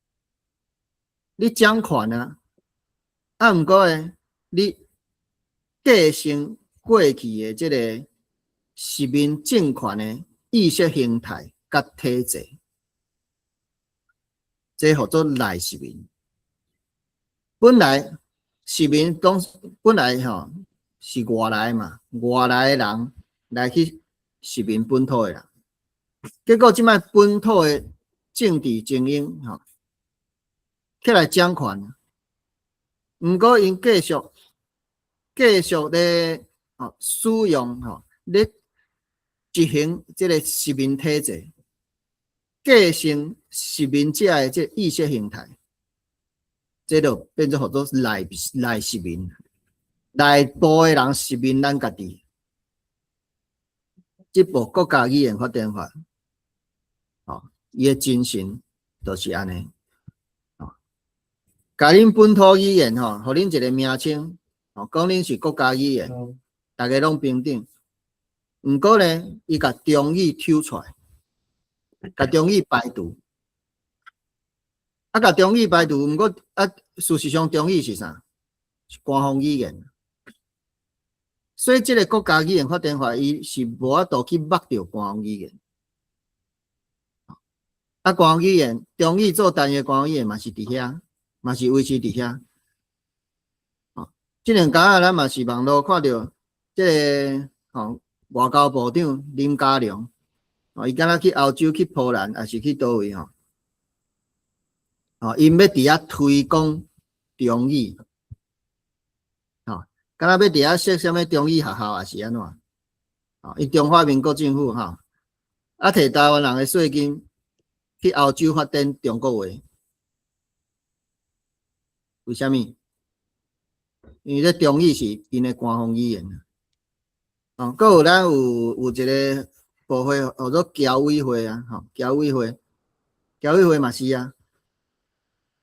你掌權啊，啊，毋過呢，你繼承過去的這个殖民政權的意識形態佮體制，這號做內殖民。本來殖民講本來吼是外來嘛，外來的人來去殖民本土的人，結果這擺本土的政治精英吼起來掌權，毋過𪜶繼續咧吼使用吼咧執行這个殖民體制，繼承殖民者的這意識形態，這就變做號做內殖民，內部的人殖民咱家己。這部國家語言發展法，吼，伊的精神就是按呢，吼，共恁本土語言吼，予恁一个名稱，吼，講恁是國家語言，逐家攏平等。毋過呢，伊共中語抽出來，共中語排除。啊，共中語排除，毋過啊，事實上中語是啥？是官方語言。所以這个國家語言發展法，伊是無法度去剝著官方語言。啊，官方語言，中語做單一官方語言嘛是佇遐，嘛是維持佇遐。哦，這兩工仔咱嘛是網路看著這个吼外交部長林佳龍，哦，伊敢若去歐洲、去波蘭，抑是去佗位吼？哦，𪜶欲佇遐推廣中語，吼，敢若欲佇遐設啥物中語學校，抑是按怎？哦，伊中華民國政府吼，啊，提台灣人的稅金去歐洲發展中國話，為啥物？因為這中語是𪜶的官方語言。哦，閣有咱有一个部會號做僑委會啊，吼，僑委會，僑委會嘛是啊，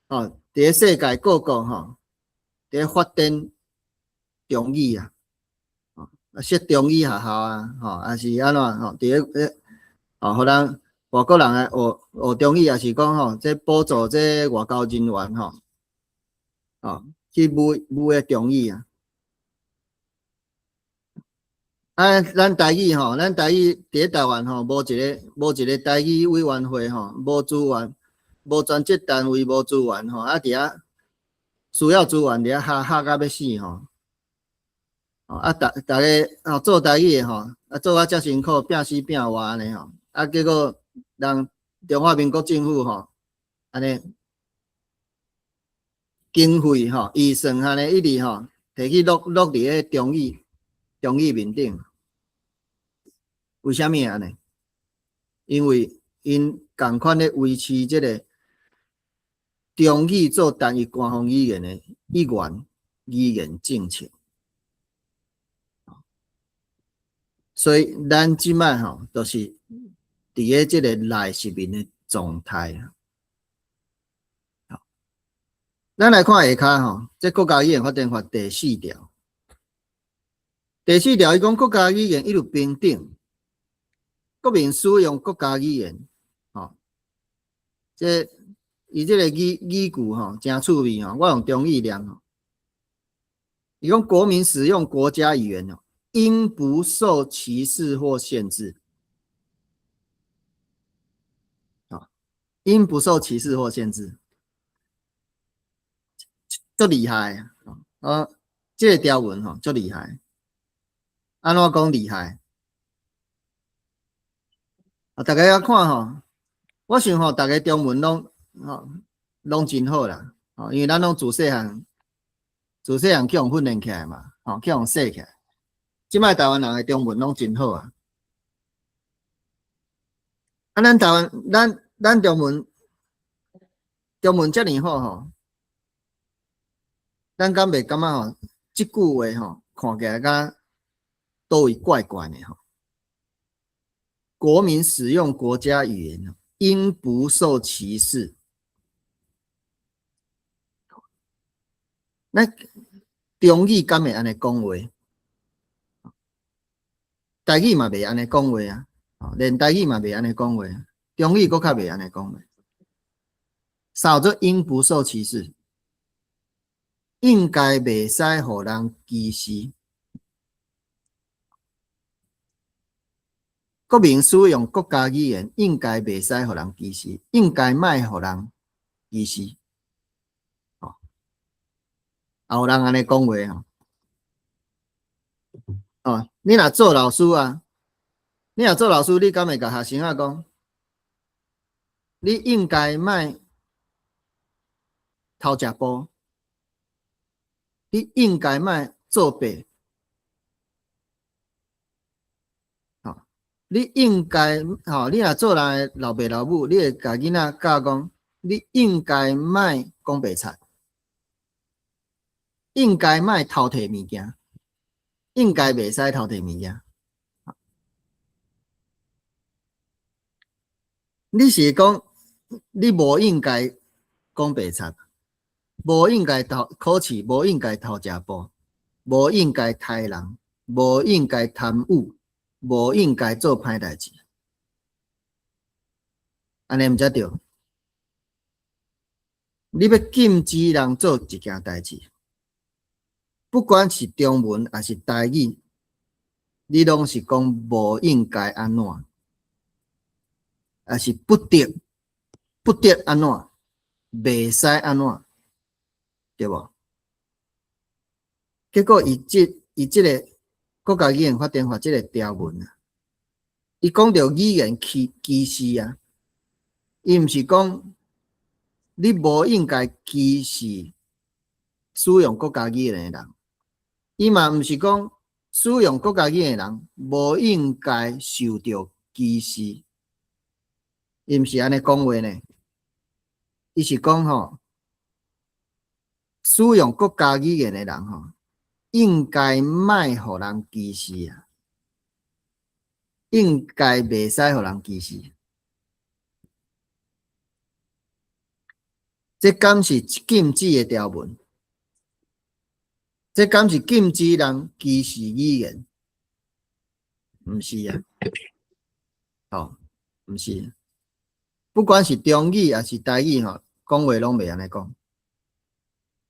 哦，佇咧世界各國吼，佇咧發展中語啊，哦，設中語學校啊，吼，抑是按怎吼，佇咧咧，哦，予人外國人來學中語，抑是講吼，這補助這外交人員吼，哦，去舞中語啊。啊，咱台語吼，咱台語佇咧台灣吼，無一个台語委員會吼，無資源，無專職單位，無資源吼，啊佇遐需要資源佇遐哈哈甲欲死吼。啊，逐逐家吼做台語的吼，啊做啊遮辛苦，拚死拚活按呢吼，啊結果人中華民國政府吼，按呢經費吼預算按呢一直吼，提去落佇咧中語面頂。為啥物按呢？因為𪜶仝款咧維持這个中語做單一官方語言的一元語言政策。所以咱這擺吼，就是佇咧這个內殖民的狀態啊。咱來看下跤吼，這國家語言發展法第四條，第四條伊講國家語言一律平等。國民使用國家語言，吼，這伊這个語句吼，誠趣味吼，我用中語念吼。伊講國民使用國家語言哦，應不受歧視或限制。啊，應不受歧視或限制，足厲害啊！這个條文吼，足厲害。按怎講厲害？啊，逐家仔看吼，我想吼，逐家中文攏吼攏真好啦，吼，因為咱攏自細漢去予訓練起來嘛，吼，去予說起來。這擺台灣人的中文攏真好啊。啊，咱台灣，咱中文遮爾好吼，咱敢袂感覺吼，這句話吼，看起來敢佗位怪怪的吼？國民使用國家語言，應不受歧視。咱中語敢會按呢講話？台語嘛袂按呢講話啊！連台語嘛袂按呢講話，中語閣較袂按呢講話。啥叫做應不受歧視？應該袂使予人歧視。國民使用國家語言，應該袂使予人歧視，應該莫予人歧視。哦，有人按呢講話吼。哦，你若做老師啊，你若做老師，你敢會共學生仔講？你應該莫偷食步，你應該莫作弊。吼，你應該吼，你若做人的老爸老母，你會共囡仔教講，你應該莫講白賊，應該莫偷提物件，應該袂使偷提物件。你是講你無應該講白賊，無應該偷考試，無應該偷食步，無應該刣人，無應該貪污，無應該做歹代誌，按呢毋才對。你欲禁止人做一件代誌，不管是中文抑是台語，你攏是講無應該按怎，抑是不得不得按怎，袂使按怎，對無？結果伊這个國家語言發展法這个條文啊，伊講著語言歧視啊，伊毋是講你無應該歧視使用國家語言的人，伊嘛毋是講使用國家語言的人無應該受著歧視，伊毋是按呢講話呢，伊是講吼，使用國家語言的人吼，應該莫予人歧視啊，應該袂使予人歧視。這敢是禁止的條文？這敢是禁止人歧視語言？毋是啊，吼，毋是。不管是中語抑是台語吼，講話攏袂按呢講。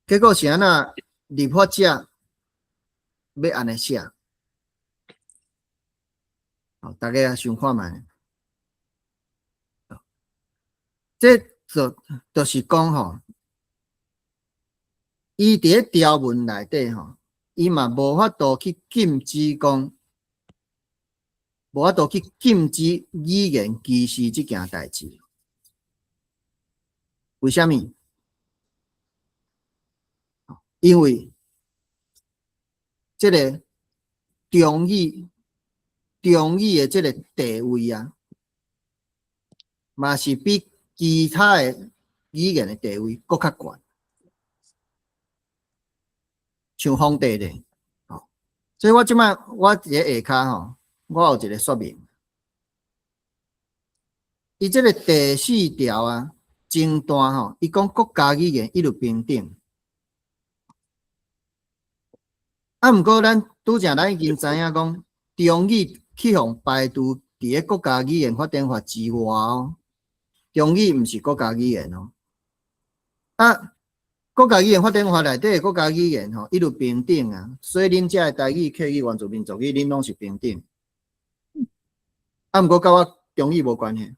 結果是按怎？立法者欲按呢寫？好，大家想看覓？這就是講吼，伊佇咧條文內底吼，伊嘛無法度去禁止講，無法度去禁止語言歧視這件代誌。為啥物？因為這个中語的這个地位啊，嘛是比其他的語言的地位閣較懸，像皇帝咧，吼，所以我這擺我佇咧下跤吼，我有一个說明，伊這个第四條啊，前段吼，伊講國家語言一律平等，啊，毋過咱拄才咱已經知影講，中語去予排除佇咧國家語言發展法之外哦。中語毋是國家語言哦。啊，國家語言發展法內底的國家語言吼，一律平等啊。所以恁遮的台語、客語、原住民族語，恁攏是平等。啊，毋過佮我中語無關係，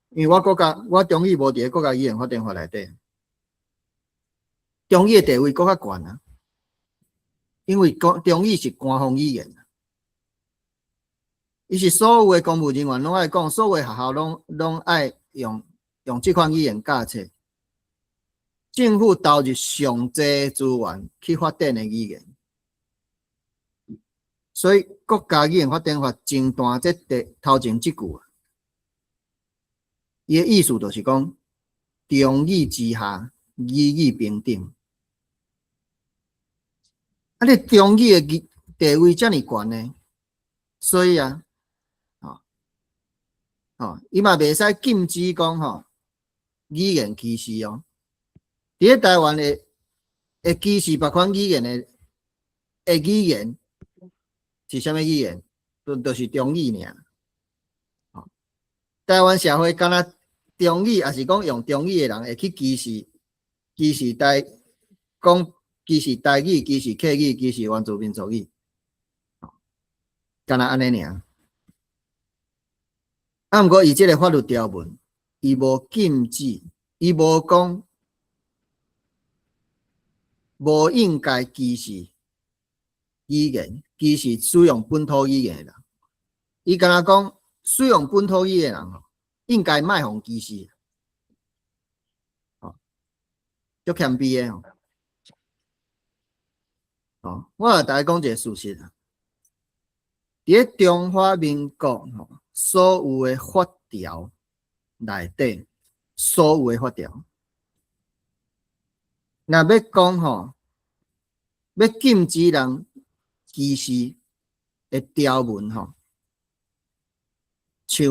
因為我國家我中語無佇咧國家語言發展法內底，中語的地位閣較懸啊。因為中語是官方語言，伊是所有的公務人員攏愛講，所有的學校攏愛用這款語言教冊，政府投入上濟資源去發展的語言，所以國家語言發展法前段這第頭前這句啊，伊的意思就是講，中語之下，語語平等。啊，你中語的地位遮爾懸呢，所以啊，吼，吼，伊嘛袂使禁止講吼語言歧視哦。佇咧台灣的會歧視別款語言的語言是啥物語言？就是中語爾。吼，台灣社會敢若中語，抑是講用中語的人會去歧視台講歧視台語、歧視客語、歧視原住民族語，敢若按呢爾。啊，毋過伊這个法律條文，伊無禁止，伊無講無應該歧視語言，歧視使用本土語言的人。伊敢若講使用本土語言的人吼，應該莫予歧視。吼，足謙卑的吼。吼，我來共大家講一个事實啊。佇咧中華民國吼，所有的法條內底，所有的法條，若欲講吼，欲禁止人歧視的條文吼，像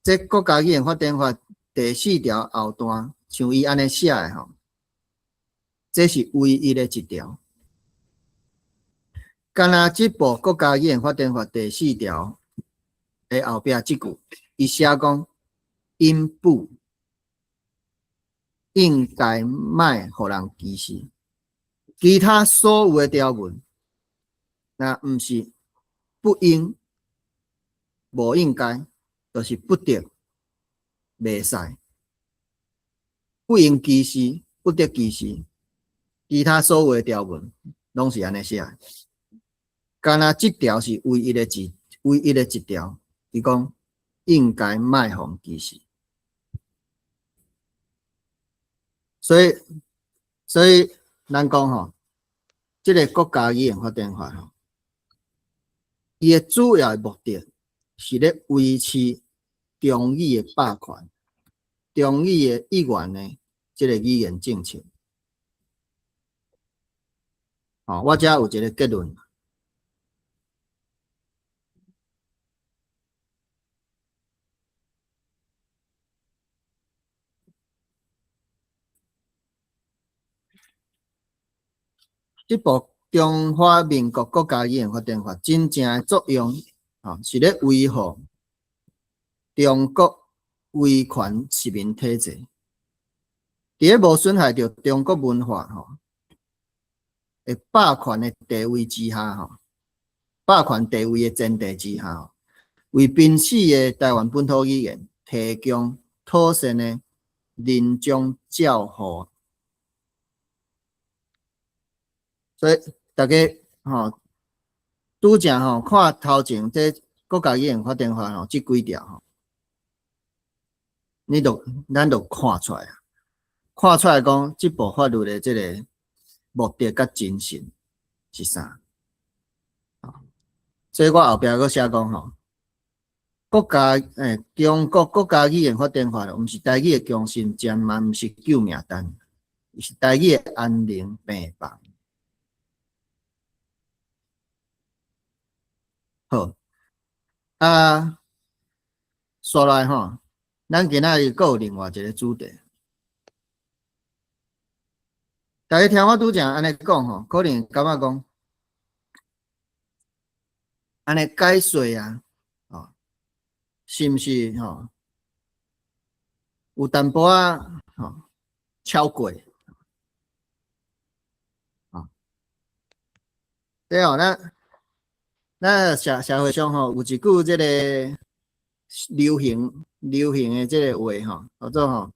這國家語言發展法第四條後段，像伊按呢寫的吼，這是唯一的一條。敢若這部國家語言發展法第四條的後壁這句，伊寫講應不應該莫予人歧視，其他所有的條文，若毋是不應、無應該，就是不得、袂使，不應歧視、不得歧視，其他所有的條文攏是按呢寫的。敢若這條是唯一的一條，伊講應該莫予歧視。所以咱講吼，這个國家語言發展法吼，伊的主要的目的是咧維持中語的霸權，中語的一元的這个語言政策。吼，我遮有一个結論。這部中華民國國家語言發展法真正的作用，吼，是咧維護中國威權殖民體制，佇咧無損害著中國文化吼的霸權的地位之下吼，霸權地位的前提之下，為瀕死的台灣本土語言提供妥善的臨終照護。所以大家吼，拄才吼看頭前這國家語言發展法吼，這幾條吼，咱就看出來啊，看出來講這部法律的這个目的佮精神是啥？所以我後壁閣寫講吼，國家中國國家語言發展法，毋是台語的強心針嘛，毋是救命丹，是台語的安寧病房。好，啊，紲來吼，咱今仔日閣有另外一個主題。大家聽我拄才按呢講吼，可能感覺講，按呢解說啊，吼，是毋是吼？有淡薄仔吼超過，啊，對哦，咱社會上吼有一句這個流行的這個話吼，叫做吼，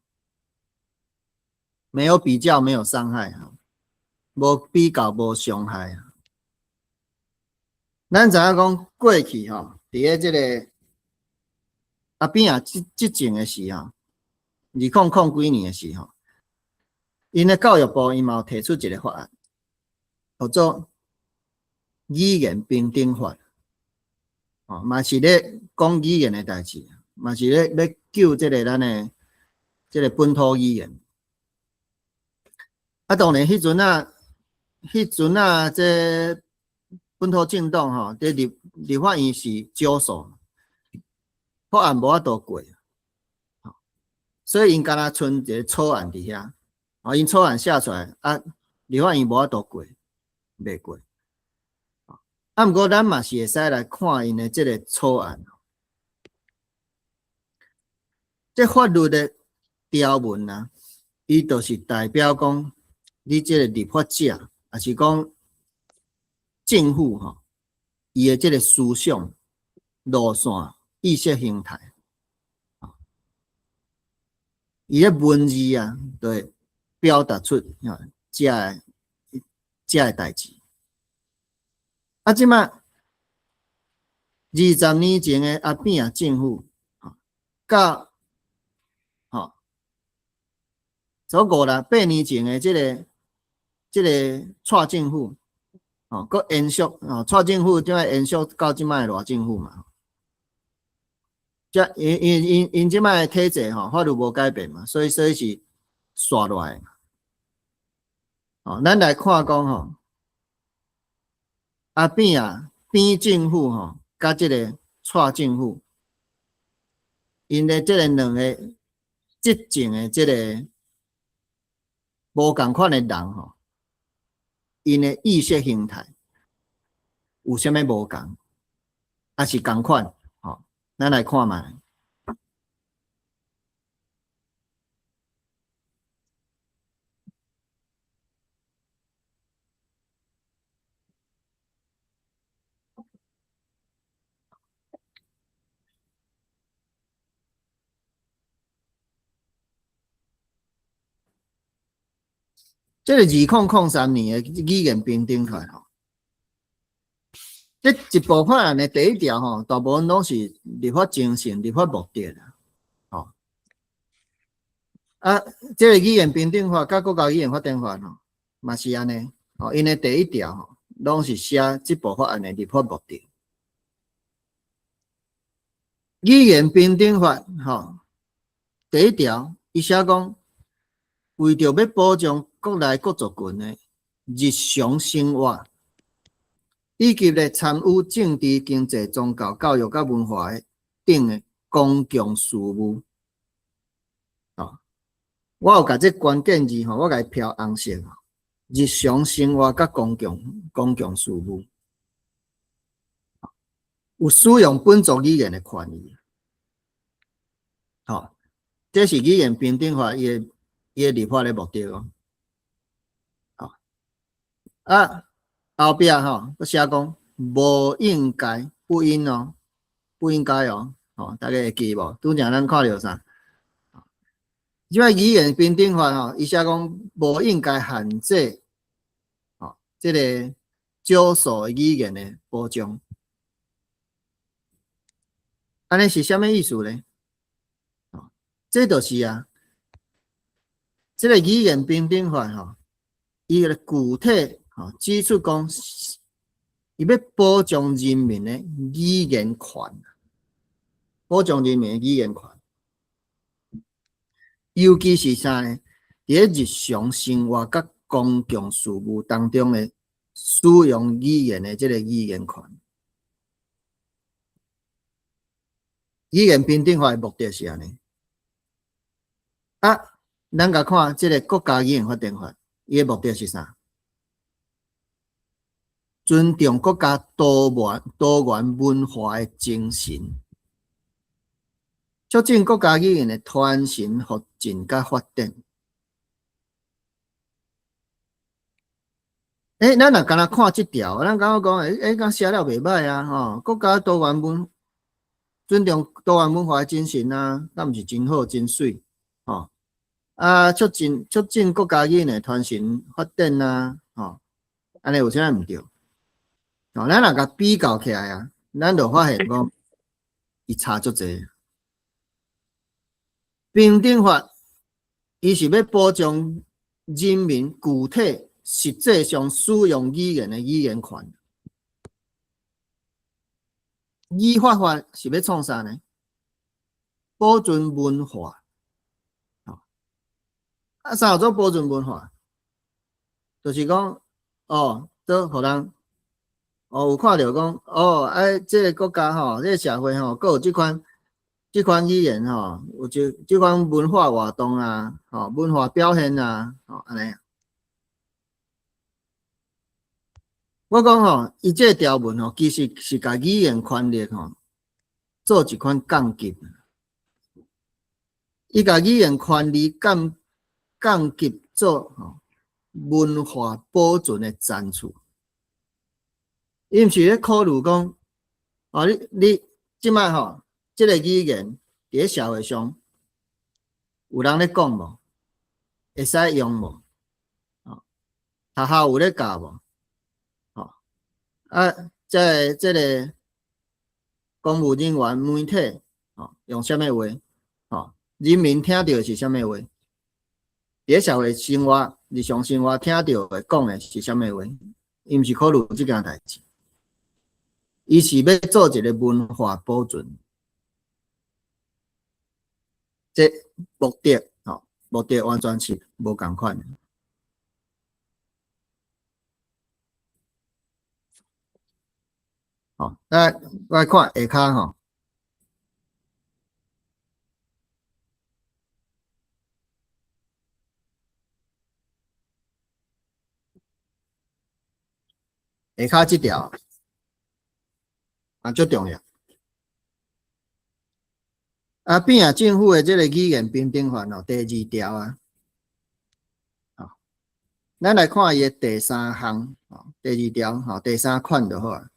沒有比較，沒有傷害，無比較，無傷害。咱知影講過去吼，佇咧這個阿扁仔執政的時候，2000幾年的時候，𪜶的教育部伊嘛有提出一个法案，叫做語言平等法，哦，嘛是咧講語言的代誌，嘛是咧欲救這个咱的這个本土語言。啊，當然彼陣啊，彼陣啊，這本土政黨吼，佇立法院是少數，法案無法度過，所以𪜶敢若賰一个草案佇遐，啊，𪜶草案寫出來，啊，立法院無法度過，袂過。啊，毋過咱嘛是會使來看𪜶的這个草案，這法律的條文啊，伊就是代表講，你這个立法者，抑是講政府吼，伊的這个思想路線、意識形態，伊的文字啊，就會表達出啊，這个代誌。啊，這擺20年前的阿扁仔政府，佮吼，做5、6、8年前的這个蔡政府，吼，閣延續，吼，蔡政府這擺延續到這擺的賴政府嘛。這因因因𪜶這擺的體制吼，法律無改變嘛，所以是紲落來。吼，咱來看講吼，阿扁啊，扁政府吼，佮這个蔡政府，𪜶的這个兩個執政的這个無仝款的人吼，𪜶的意識形態有啥物無仝，抑是仝款？吼，咱來看覓。這个2003年的語言平等法吼，這一部法案的第一條吼，大部分攏是立法精神、立法目的啦，吼。啊，這个語言平等法佮國家語言發展法吼，嘛是按呢，吼，𪜶的第一條吼，攏是寫這部法案的立法目的。語言平等法吼，第一條，伊寫講，為著欲保障國內各族群的日常生活，以及咧參與政治、經濟、宗教、教育佮文化的等的公共事務。吼，我有共這關鍵字吼，我共伊標紅色。日常生活佮公共事務，有使用本族語言的權利。吼，這是語言平等法伊的立法的目的哦。啊，後壁吼，閣寫講無應該，不應哦，不應該哦，吼，大家會記無？拄才咱看著啥？這擺語言平等法吼，伊寫講無應該限制，吼，這个少數語言的保障。按呢是啥物意思呢？吼，這就是啊，這个語言平等法吼，伊个具體。吼，指出講，伊欲保障人民的語言權，保障人民的語言權，尤其是啥呢？佇咧日常生活佮公共事務當中的使用語言的這个語言權。語言平等法的目的是按呢。啊，咱共看這个國家語言發展法，伊的目的是啥？尊重國家多元文化的精神，促進國家語言的傳承、復振佮發展。欸，咱若干焦看這條，咱感覺講，欸，敢寫了袂䆀啊？吼，國家多元文，尊重多元文化的精神啊，敢毋是真好真媠？吼，啊，促進國家語言的傳承發展啊，吼，按呢有啥毋對？哦，咱若共比較起來啊，咱就發現講，伊差足濟。平等法，伊是欲保障人民具體實際上使用語言的語言權。語發法是欲創啥呢？保存文化。啊，啥叫做保存文化？就是講，哦，做予人。哦，哦，有看著講，哦，啊，這个國家吼，這个社會吼，閣有這款語言吼，有這款文化活動啊，吼，文化表現啊，吼，按呢。我講吼，伊這个條文吼，其實是共語言權利吼做一款降級。伊共語言權利降級做吼文化保存的層次。伊毋是咧考慮講，哦，你這擺吼，這个語言佇咧社會上有人咧講無？會使用無？哦，學校有咧教無？吼，啊，這个公務人員、媒體，吼，用啥物話？吼，人民聽著是啥物話？佇咧社會生活、日常生活聽著的講的是啥物話？伊毋是考慮這件代誌。伊是欲做一个文化保存，這目的吼，目的完全是無仝款的。吼，咱來看下跤吼，下跤這條。啊，足重要。啊，扁仔政府的這个語言平等法哦，第二條啊，吼，咱來看伊的第三項，吼，第二條，吼，第三款就好啊。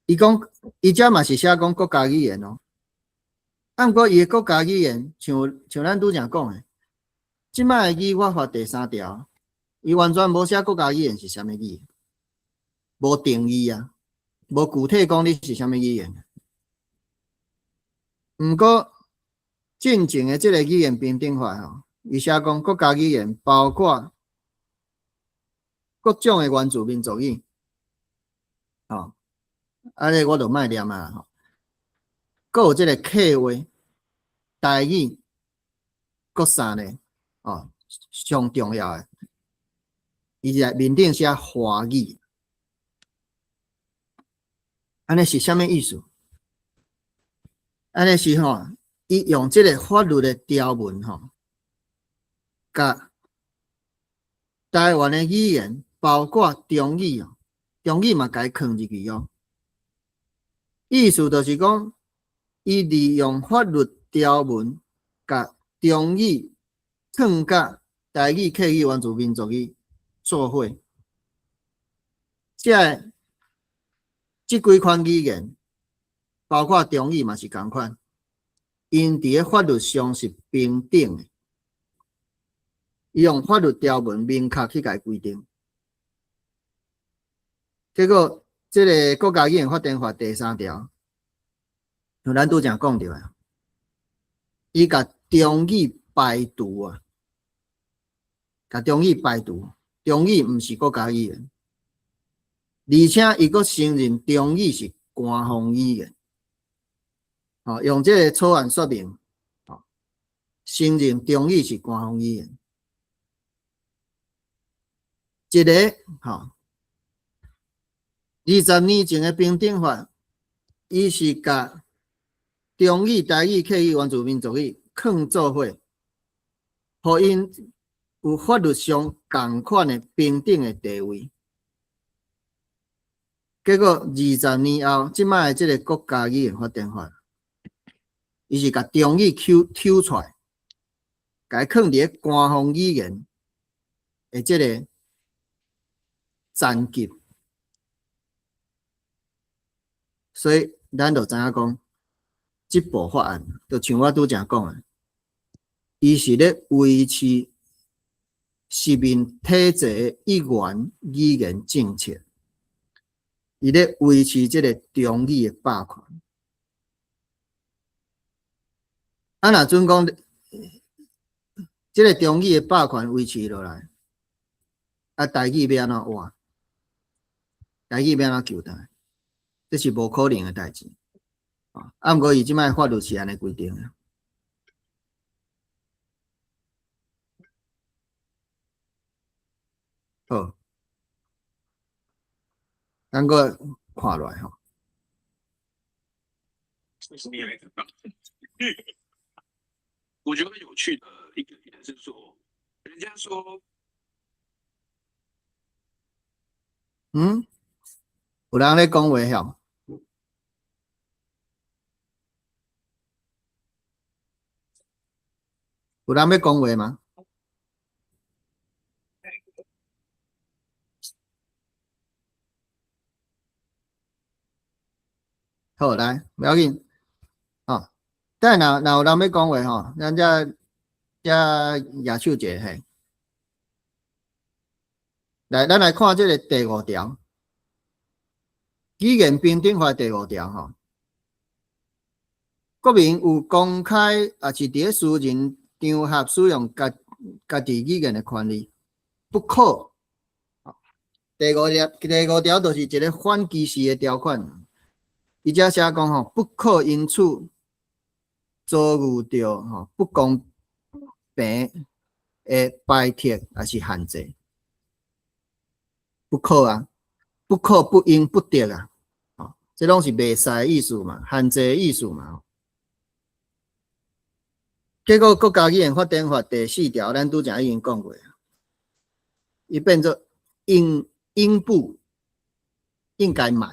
伊講，伊遮嘛是寫講國家語言哦。啊，毋過伊的國家語言，像咱拄才講的，這擺的語法法第三條，伊完全無寫國家語言是啥物語言，無定義啊。無具體講你是啥物語言，毋過進前的這个語言平等法吼，伊寫講國家語言包括各種的原住民族語，吼，啊，這我就莫念啊，吼，閣有這个客話、台語，閣三个，哦，上重要的，伊在面頂寫華語。按呢是啥物意思？按呢是吼，伊用這个法律的條文吼，共台灣的語言，包括中語哦，中語嘛共伊囥入去哦。意思就是講，伊利用法律條文，共中語囥佮台語、客語、原住民族語做伙，這幾款語言，包括中語嘛是仝款，𪜶佇咧法律上是平等的，伊用法律條文明確去共伊規定。結果，這个國家語言發展法第三條，像咱拄才講著的，伊共中語排除啊，共中語排除，中語毋是國家語言。而且伊閣承認中語是官方語言，吼，用這个草案說明，吼，承認中語是官方語言。一个吼，20年前的平等法，伊是共中語、台語、客語、原住民族語囥做伙，予𪜶有法律上仝款的平等的地位。結果20年後，這擺的這个國家語言發展法，伊是共中語抽出來，共伊囥佇咧官方語言的這个層級，所以咱就知影講，這部法案就像我拄才講的，伊是咧維持殖民體制的一元語言政策。伊咧維持這个中語的霸權。啊，若準講，這个中語的霸權維持落來，啊，台語欲按怎活？台語欲按怎救轉來？這是無可能的代誌。啊，毋過伊這擺法律是按呢規定的。好。咱閣看落來吼。我覺得有趣的一個點是說，人家說，有人咧講話吼？有人欲講話嗎？好，來，無要緊，哦，等下若有人欲講話吼，咱遮遮舉手者嘿。來，咱來看這个第五條，語言平等法第五條吼，國民有公開抑是佇咧私人場合使用家家己語言的權利，不可。第五條，第五條就是一个反歧視的條款。伊遮寫講吼，不可因此遭遇著吼不公平的排斥抑是限制。不可啊，不可不應不得啊，吼，這攏是袂使的意思嘛，限制的意思嘛。結果國家語言發展法第四條，咱拄才已經講過啊，伊變做應應不應該莫，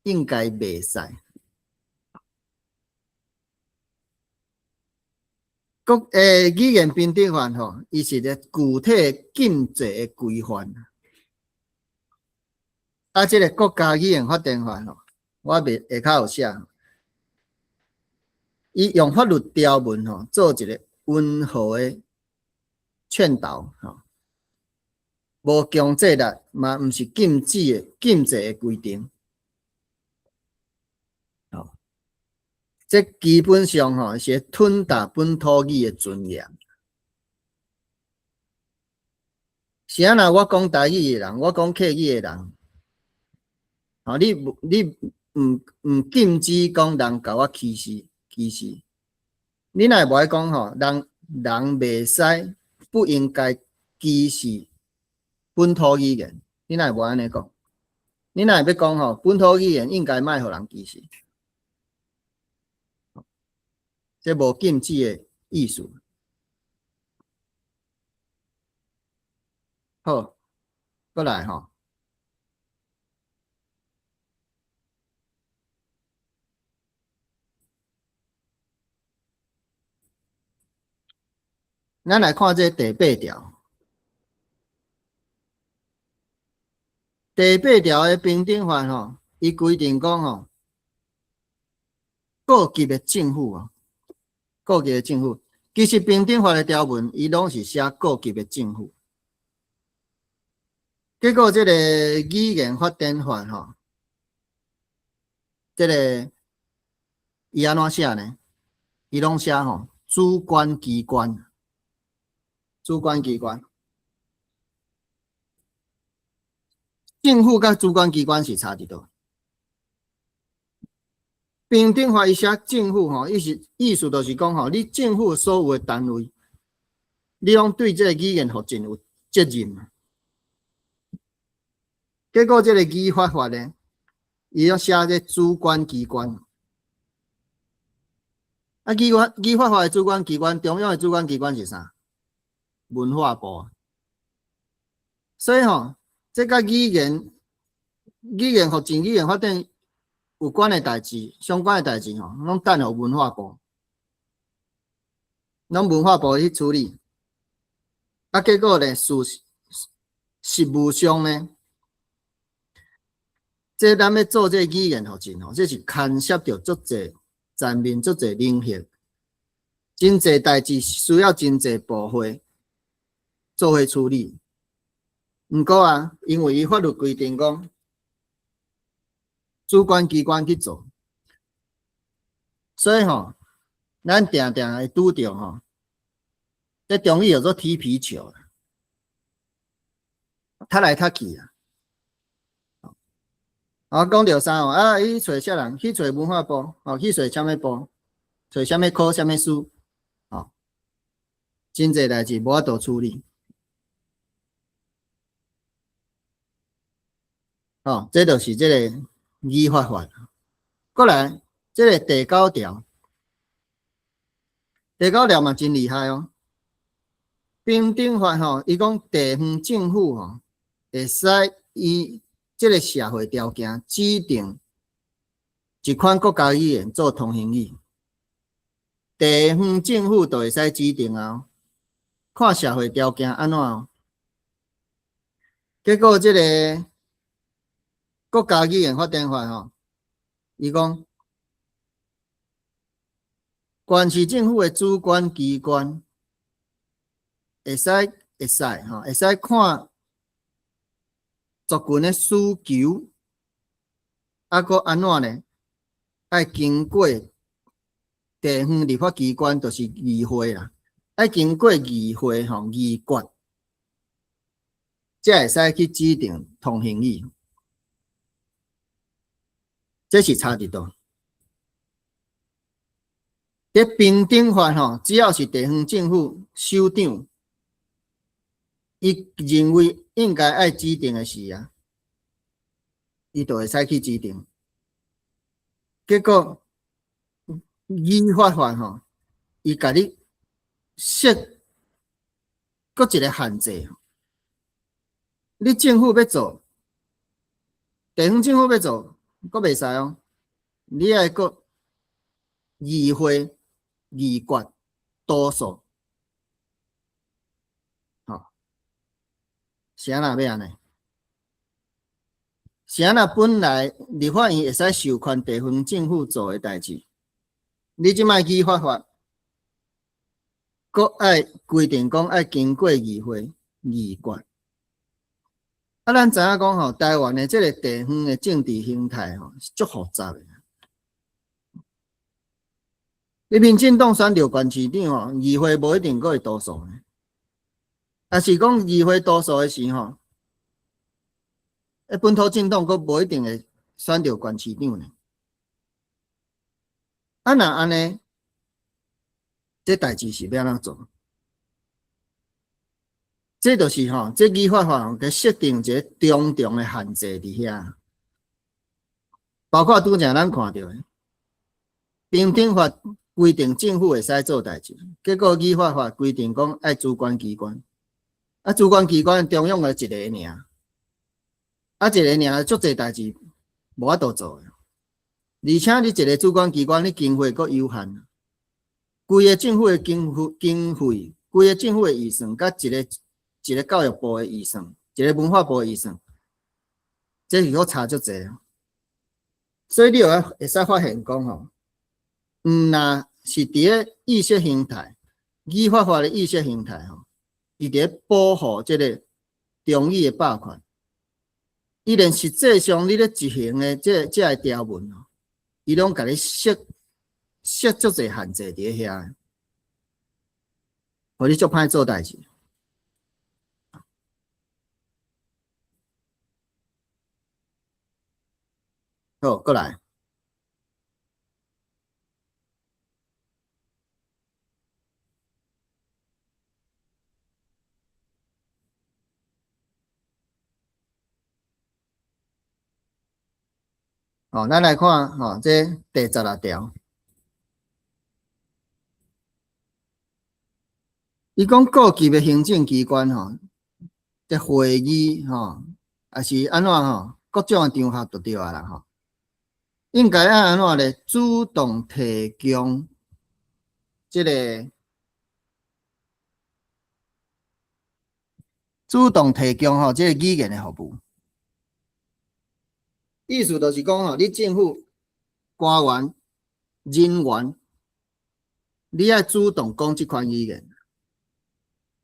應該袂使。國語言平等法吼，伊是個具體禁制的規範。啊，這个國家語言發展法吼，我袂下跤有寫，伊用法律條文吼，做一个溫和的勸導吼，無強制力，嘛毋是禁止的禁制的規定。吼，這基本上吼是吞噬本土語的尊嚴。是按怎我講台語的人，我講客語的人，吼，你你毋毋禁止講人共我歧視歧視，你若無愛講吼，人人袂使不應該歧視本土語言，你若無按呢講，你若欲講吼，本土語言應該莫予人歧視，這無禁止的意思。好，閣來吼。咱來看這第八條，第八條的平等法吼，伊規定講吼，各級的政府啊，各級的政府，其實平等法的條文，伊攏是寫各級的政府。結果這个語言發展法吼，這个伊按怎寫呢？伊攏寫吼，主管機關。主管機關，政府佮主管機關是差佇佗？平等法伊寫政府吼，意思意思就是講吼，你政府所有的單位，你攏對這个語言復振有責任。結果這个語發法呢，伊要寫這主管機關。啊，語法語發法的主管機關，中央的主管機關是啥？文化部。所以吼，這佮語言、語言復振、語言發展有關的代誌、相關的代誌吼，攏等予文化部，攏文化部去處理。啊，結果呢，事實務上呢，這咱欲做這語言復振吼，這是牽涉著足濟層面、足濟領域，真濟代誌需要真濟部會做伙處理。毋過啊，因為伊法律規定講，主管機關去做，所以吼，咱定定會拄著吼，這中語叫做踢皮球，踢來踢去啊。啊，講著啥吼？啊，去揣啥人？去揣文化部，哦，去揣啥物部？揣啥物科？啥物司？哦，真濟代誌無法度處理。哦，這就是這个語法法。過來，這个第九條，第九條嘛真厲害哦。平等法吼，伊講地方政府吼，會使依這个社會條件指定一款國家語言做通行語。地方政府就會使指定啊，看社會條件按怎哦。結果這个國家語言發展法吼，伊講，縣市政府的主管機關會使吼，會使看族群的需求，啊，閣按怎呢？愛經過地方立法機關，就是議會啦，愛經過議會吼議決，才會使去指定通行語。這是差佇佗？佇平等法吼，只要是地方政府首長，伊認為應該愛指定的時啊，伊就會使去指定。結果語法法吼，伊共你設閣一个限制，你政府欲做，地方政府欲做，閣袂使哦，你愛閣議會議決多數，吼，是按怎欲按呢？是按怎本來立法院會使授權地方政府做的代誌，你這擺語法法，閣愛規定講愛經過議會議決。啊，咱知影講吼，台灣的這个地方的政治形態吼是足複雜的。你民進黨選著縣市長吼，議會無一定閣會多數呢。啊是講議會多數的時吼，本土政黨閣無一定會選著縣市長呢。啊，若按呢，這代誌是欲按怎做？這就是吼，這語法法佮設定一个重重的限制佇遐，包括拄才咱看著的平等法規定政府會使做代誌，結果語法法規定講愛主管機關，啊，主管機關中央的一個爾，啊，一个爾足濟代誌無法度做，而且你一个主管機關，你經費閣有限，規个政府的經費，規个政府的預算，佮一个一个教育部的預算，一个文化部的預算，這是閣差足濟。所以你會會使發現講吼，毋若是佇咧意識形態、語法法的意識形態吼，伊佇咧保護這个中語的霸權，伊連實際上你咧執行的這个條文吼，伊攏共你設足濟限制佇咧遐，予你足歹做代誌。好，過來。好，咱來看吼，這第16條。伊講各級的行政機關吼，這會議吼，抑是按怎吼，各種的場合就對啊啦吼。應該愛按怎咧？主動提供這个主動提供吼，這个語言的服務。意思就是講吼，你政府官員人員，你愛主動講這款語言。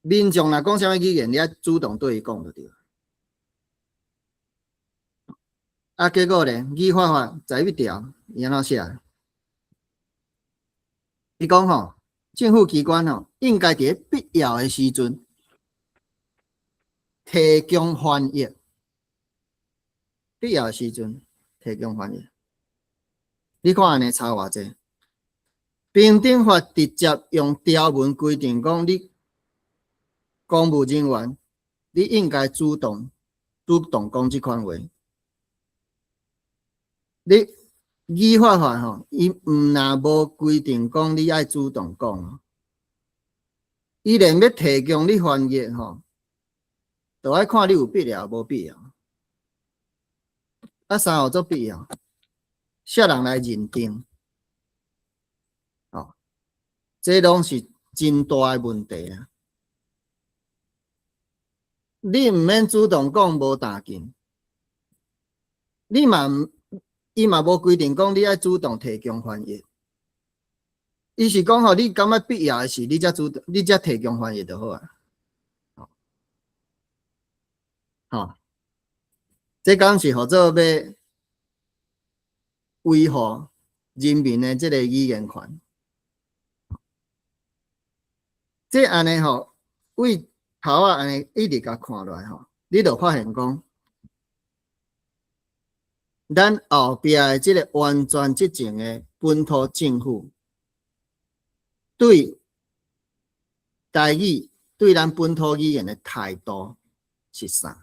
民眾若講啥物語言，你愛主動對伊講就對。啊，結果咧，語法法11條，伊按怎寫？伊講吼，政府機關吼，應該佇必要的時陣提供翻譯，必要的時陣提供翻譯。你看按呢差偌濟？平等法直接用條文規定講，你公務人員，你應該主動講這款話。你語法法吼，伊毋若無規定講你愛主動講，伊連欲提供你翻譯吼，都愛看你有必要無必要。啊，啥號做必要？啥人來認定？哦，這攏是真大的問題啊！你毋免主動講無打緊，你嘛伊嘛無規定講你愛主動提供翻譯。伊是講吼，你感覺必要的時，你才主動，你才提供翻譯就好啊。吼，這敢是號做欲維護人民的這个語言權？這按呢吼，對頭仔按呢一直共看落來吼，你就發現講，咱後壁的這个完全執政的本土政府，對台語、對咱本土語言的態度是啥？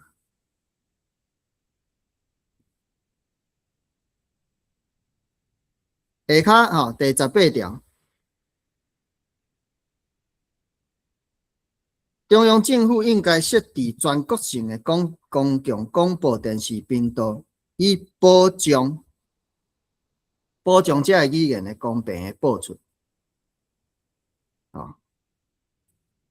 下跤吼，第18條，中央政府應該設置全國性的公共廣播電視頻道，以保障這个語言的公平的播出。吼，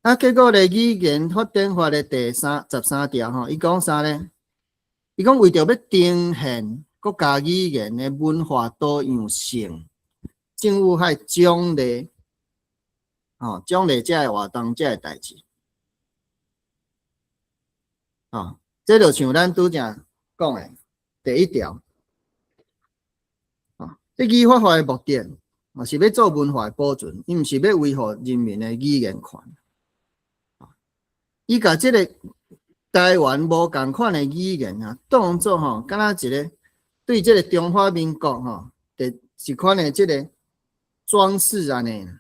啊，結果咧，語言發展法的第33條吼，伊講啥咧？伊講為著欲呈現國家語言的文化多樣性，政府愛獎勵，吼，獎勵這个活動，這个代誌。吼，這就像咱拄才講的第一條，吼，這語法法的目的，是欲做文化的保存，伊毋是欲維護人民的語言權。伊共這个台灣無仝款的語言啊，當做吼，敢若一个對這个中華民國吼，的一款的這个裝飾按呢。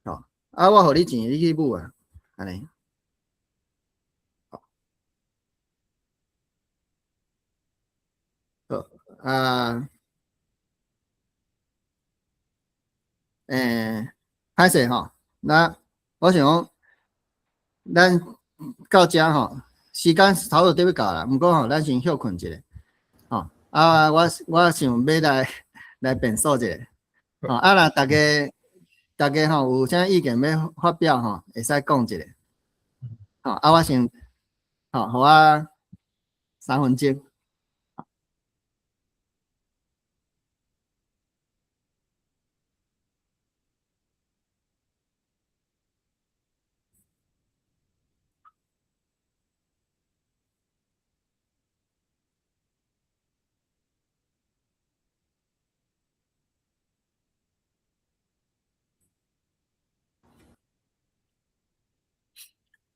吼，啊，我予你錢，你去舞啊，按呢。好，啊，歹勢吼，那我想講，咱到遮吼，時間差不多欲到啦，毋過吼，咱先歇睏一下，吼，啊，我想欲來變數一下，吼，啊，若逐家吼有啥意見欲發表吼，會使講一下，吼，啊，我先，吼，予我3分鐘。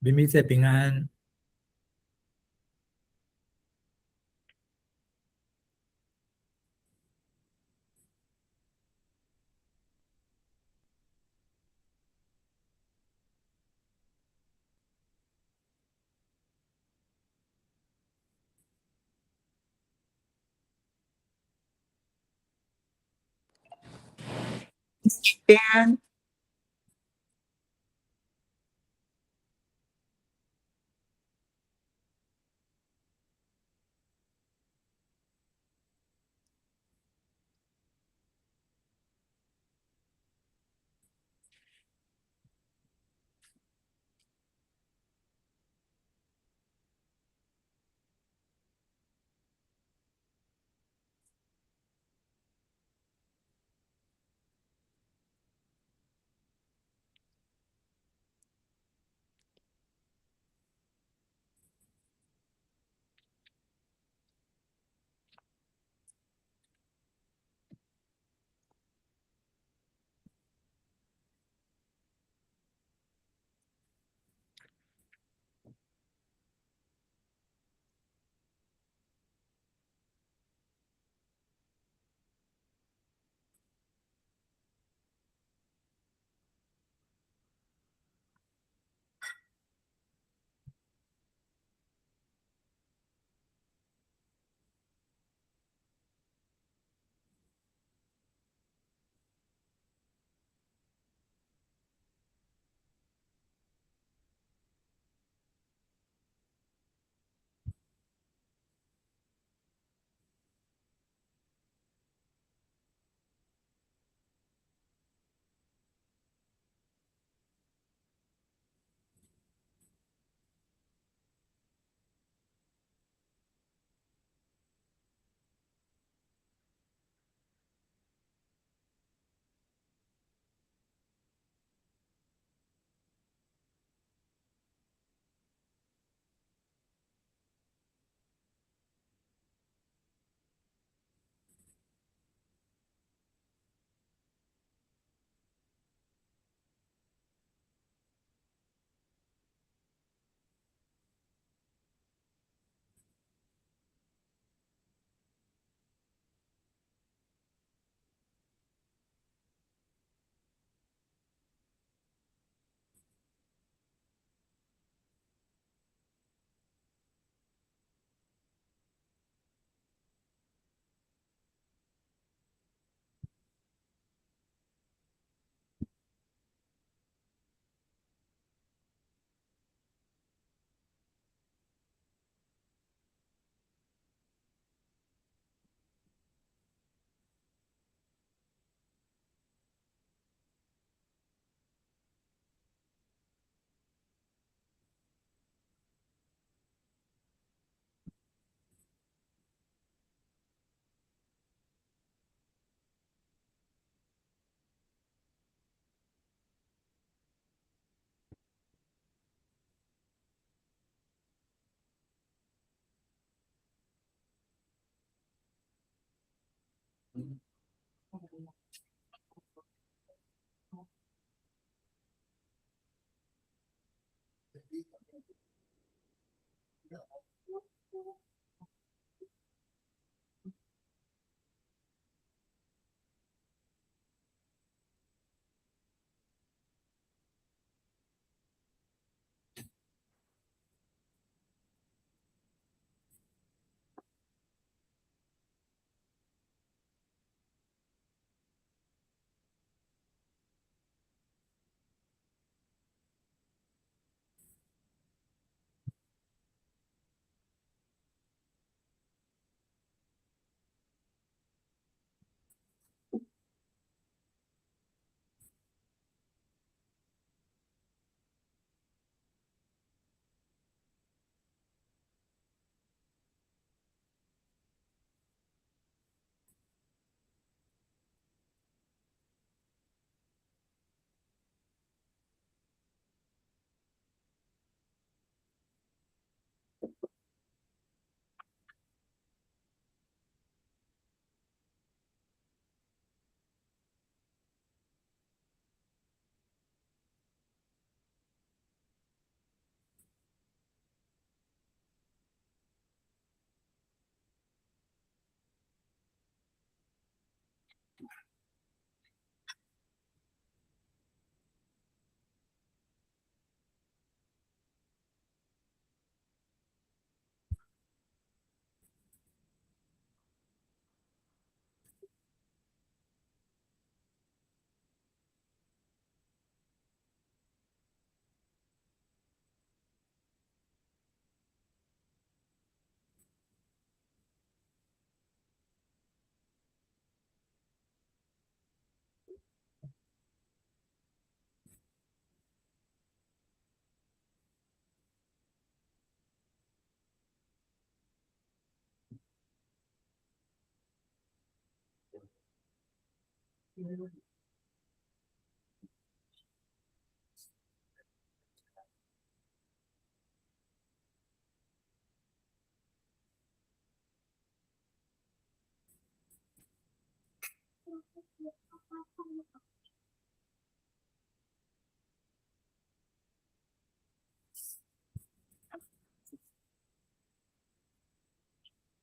明明姐平安。平安。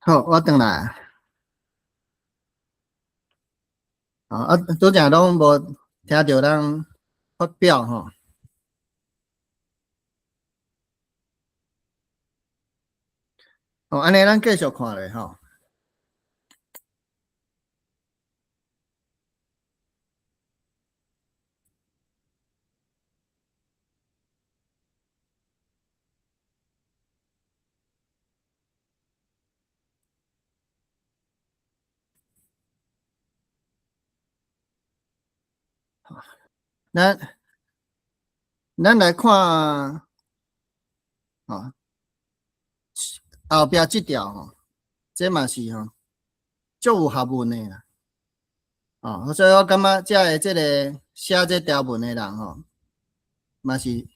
好，我轉來。啊，拄才攏無聽著人發表吼。哦，按呢咱繼續看落吼。咱來看，吼，後壁這條吼，這嘛是吼，足有學問的啦。哦，所以我感覺遮的這个寫這條文的人吼，嘛是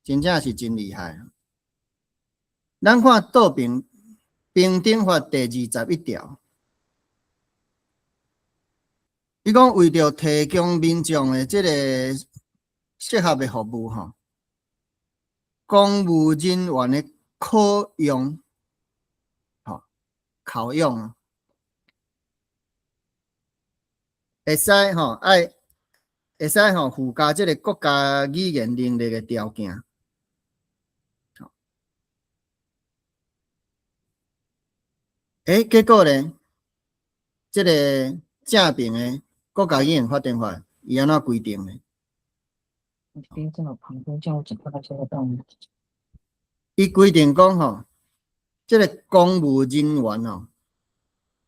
真正是真厲害。咱看倒爿平等法第21條，伊講為著提供民眾的這个適合的服務吼，公務人員的考用，吼，考用，會使吼愛會使吼附加這个國家語言能力的條件。欸，結果咧，這个正爿的國家語言發展法，伊按怎規定呢？伊規定講吼，這个公務人員吼，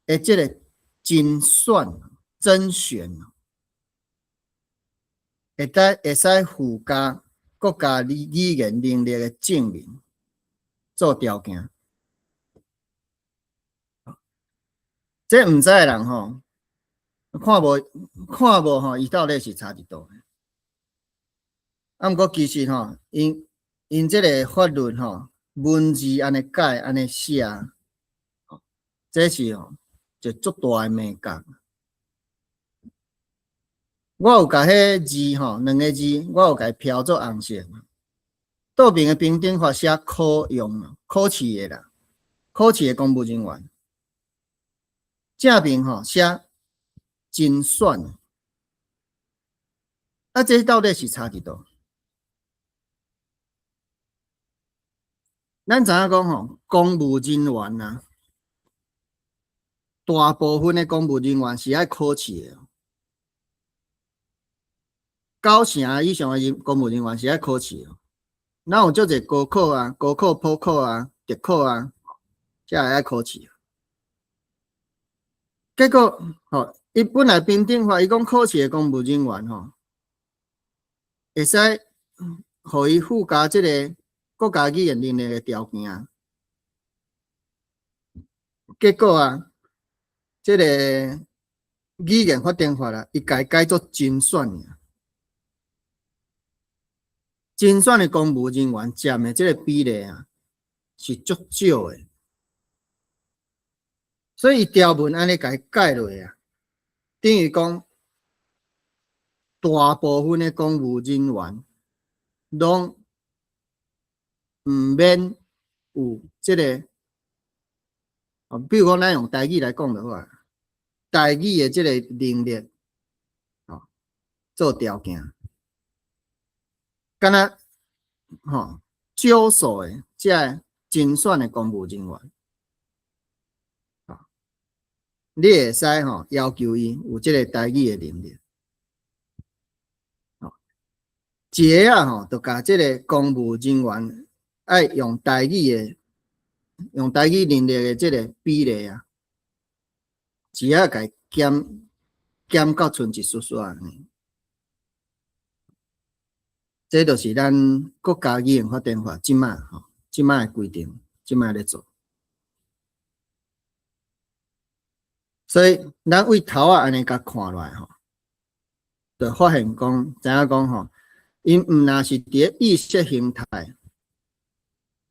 的這个甄選、甄選，會使附加國家語言能力的證明做條件。這毋知的人吼，看無看無吼，伊到底是差佇佗。啊，毋過其實吼，𪜶𪜶這个法律吼，文字按呢改按呢寫，這是吼一個足大的眉角。我有共彼字吼，兩个字，我有共伊標做紅色。倒爿的平等法寫可用考試的啦，考試的公務人員。正爿吼寫甄選，啊，這到底是差佇佗？咱知影講吼，公務人員啊，大部分的公務人員是愛考試的，九成以上的公務人員是愛考試的。咱有足濟高考啊、高考、普考啊、特考啊，才會愛考試。結果吼，伊本來平等法，伊講考試的公務人員吼，會使予伊附加這个國家語言能力的條件。結果啊，這个語言發展法啊，伊共伊改做甄選爾。甄選的公務人員佔的這个比例啊，是足少的。所以伊條文按呢共伊改落啊，等於講大部分的公務人員攏毋免有這个，比如講咱用台語來講就好啊，台語的這个能力，做條件，敢若吼少數的這个甄選的公務人員。你會使吼要求伊有這个台語的能力，吼，一下仔吼，就共這个公務人員愛用台語的、用台語能力的這个比例啊，一下共減減到賰一絲絲按呢。這就是咱國家語言發展法這擺吼，這擺的規定，這擺咧做。所以，咱對頭仔按呢共看落來吼，就發現講，知影講吼，𪜶毋若是佇咧意識形態，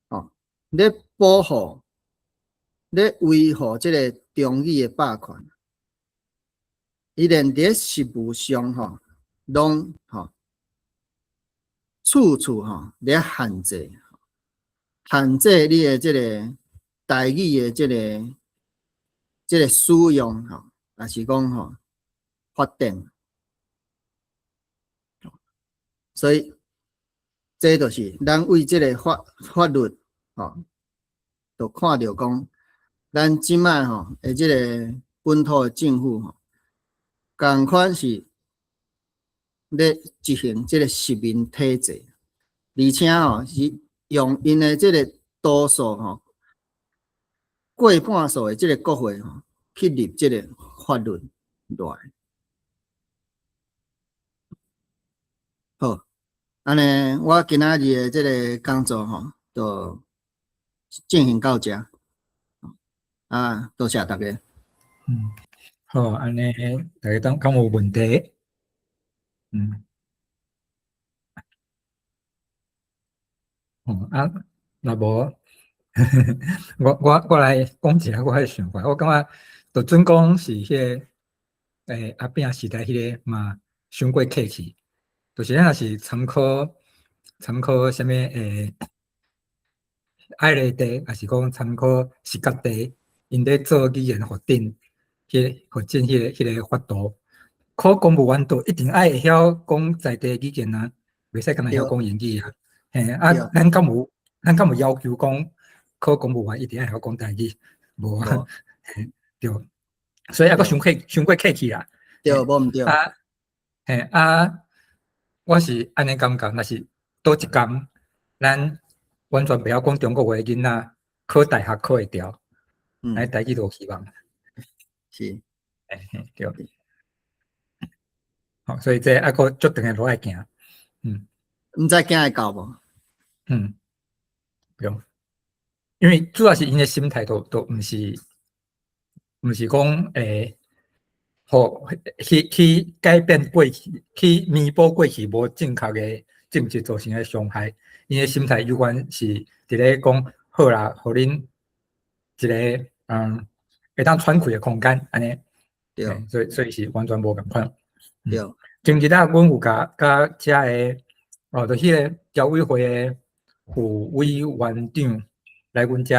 吼，咧保護、咧維護這个中語的霸權，伊連佇咧實務上吼，攏吼，處處吼咧限制，限制你的這个台語的這个使用吼，抑是講吼發展，所以這就是咱對這个法律吼，就看著講，咱這擺吼的這个本土的政府吼，仝款是咧執行這个殖民體制，而且吼是用𪜶的這个多數吼，過半數的這个國會吼，去立這个法律來。好，按呢，我今仔日的這个講座吼，就進行到這。啊，多謝大家。嗯，好，按呢，大家當敢有問題？嗯。哦，啊，若無，我來講一下我的想法。我感覺，就準講是彼个，阿扁時代彼个嘛，傷過客氣。就是咱若是參考啥物愛麗地，抑是講參考實覺地，𪜶咧做語言發展，彼個發展彼個法度，考公務員都一定愛會曉講在地語言啊，袂使干焦會曉講英語啊。嘿，啊，咱敢有要求講考公務員一定愛會曉講台語？無啊，對，所以猶閣傷過客氣啦。對，無毋對。啊，嘿啊，我是按呢感覺，若是佗一工，咱完全袂曉講中國話的囡仔，考大學考會著，來台語就有希望。是，嘿嘿，對。好，所以這猶閣足長的路愛行。嗯。毋知行會到無？嗯，對。因為主要是𪜶的心態都毋是講予去改變過去，去彌補過去無正確的政策造成的傷害。𪜶的心態永遠是佇咧講好啦，予恁一个會當喘氣的空間，按呢。對。所以是完全無仝款。對。前日啊，阮有共遮的哦，就彼个僑委會的副委員長來阮遮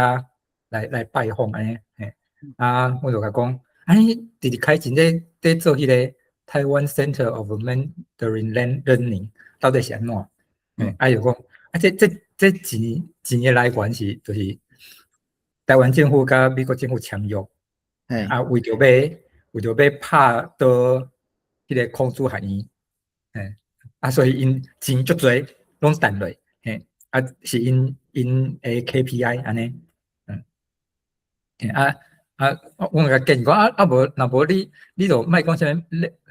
來拜訪按呢，嘿，啊，我就共講，啊，你直直開前咧做彼個 Taiwan Center of Mandarin Learning 到底是按怎？嘿，啊，伊就講，啊，這錢的來源是就是台灣政府佮美國政府簽約，啊，為著欲拍倒彼個孔子學院，嘿，啊，所以𪜶錢足濟攏趁落，嘿，啊，是𪜶的 KPI 按呢，嘿，啊啊，我共建議講，啊啊無，若無你就莫講啥物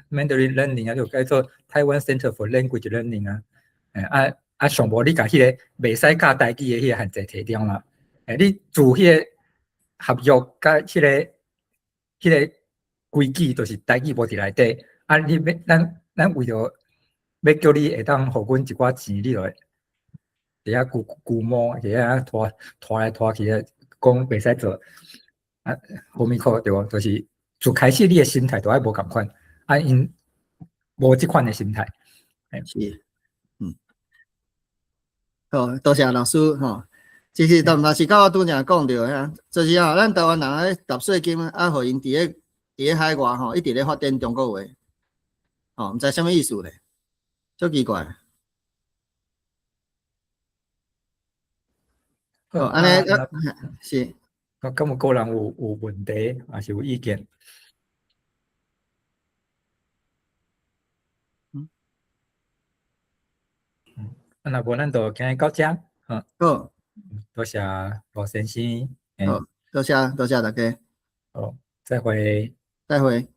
Mandarin Learning 啊，就改做 Taiwan Center for Language Learning 啊，嘿，啊啊上無你共彼個袂使教台語的彼個限制提掉啦，嘿，你自彼個合約佮彼個規矩，就是台語無佇內底，啊，你欲咱為著欲叫你會當予阮一寡錢，你就會佇遐龜龜毛，佇遐拖拖來拖去的，講袂使做，啊，好物可對無？就是自開始你的心態都愛無仝款，啊，𪜶無這款的心態。是，好，多謝老師吼。其實都嘛是佮我拄才講著啊，就是啊，咱台灣人咧納稅金啊，予𪜶佇咧海外吼，一直咧發展中國話，吼，毋知啥物意思咧，足奇怪。好，按呢啊，是。啊，敢有個人有問題，抑是有意見？啊，若無咱就今日到遮，好。好。多謝羅先生。好，多謝多謝大家。好，再會。再會。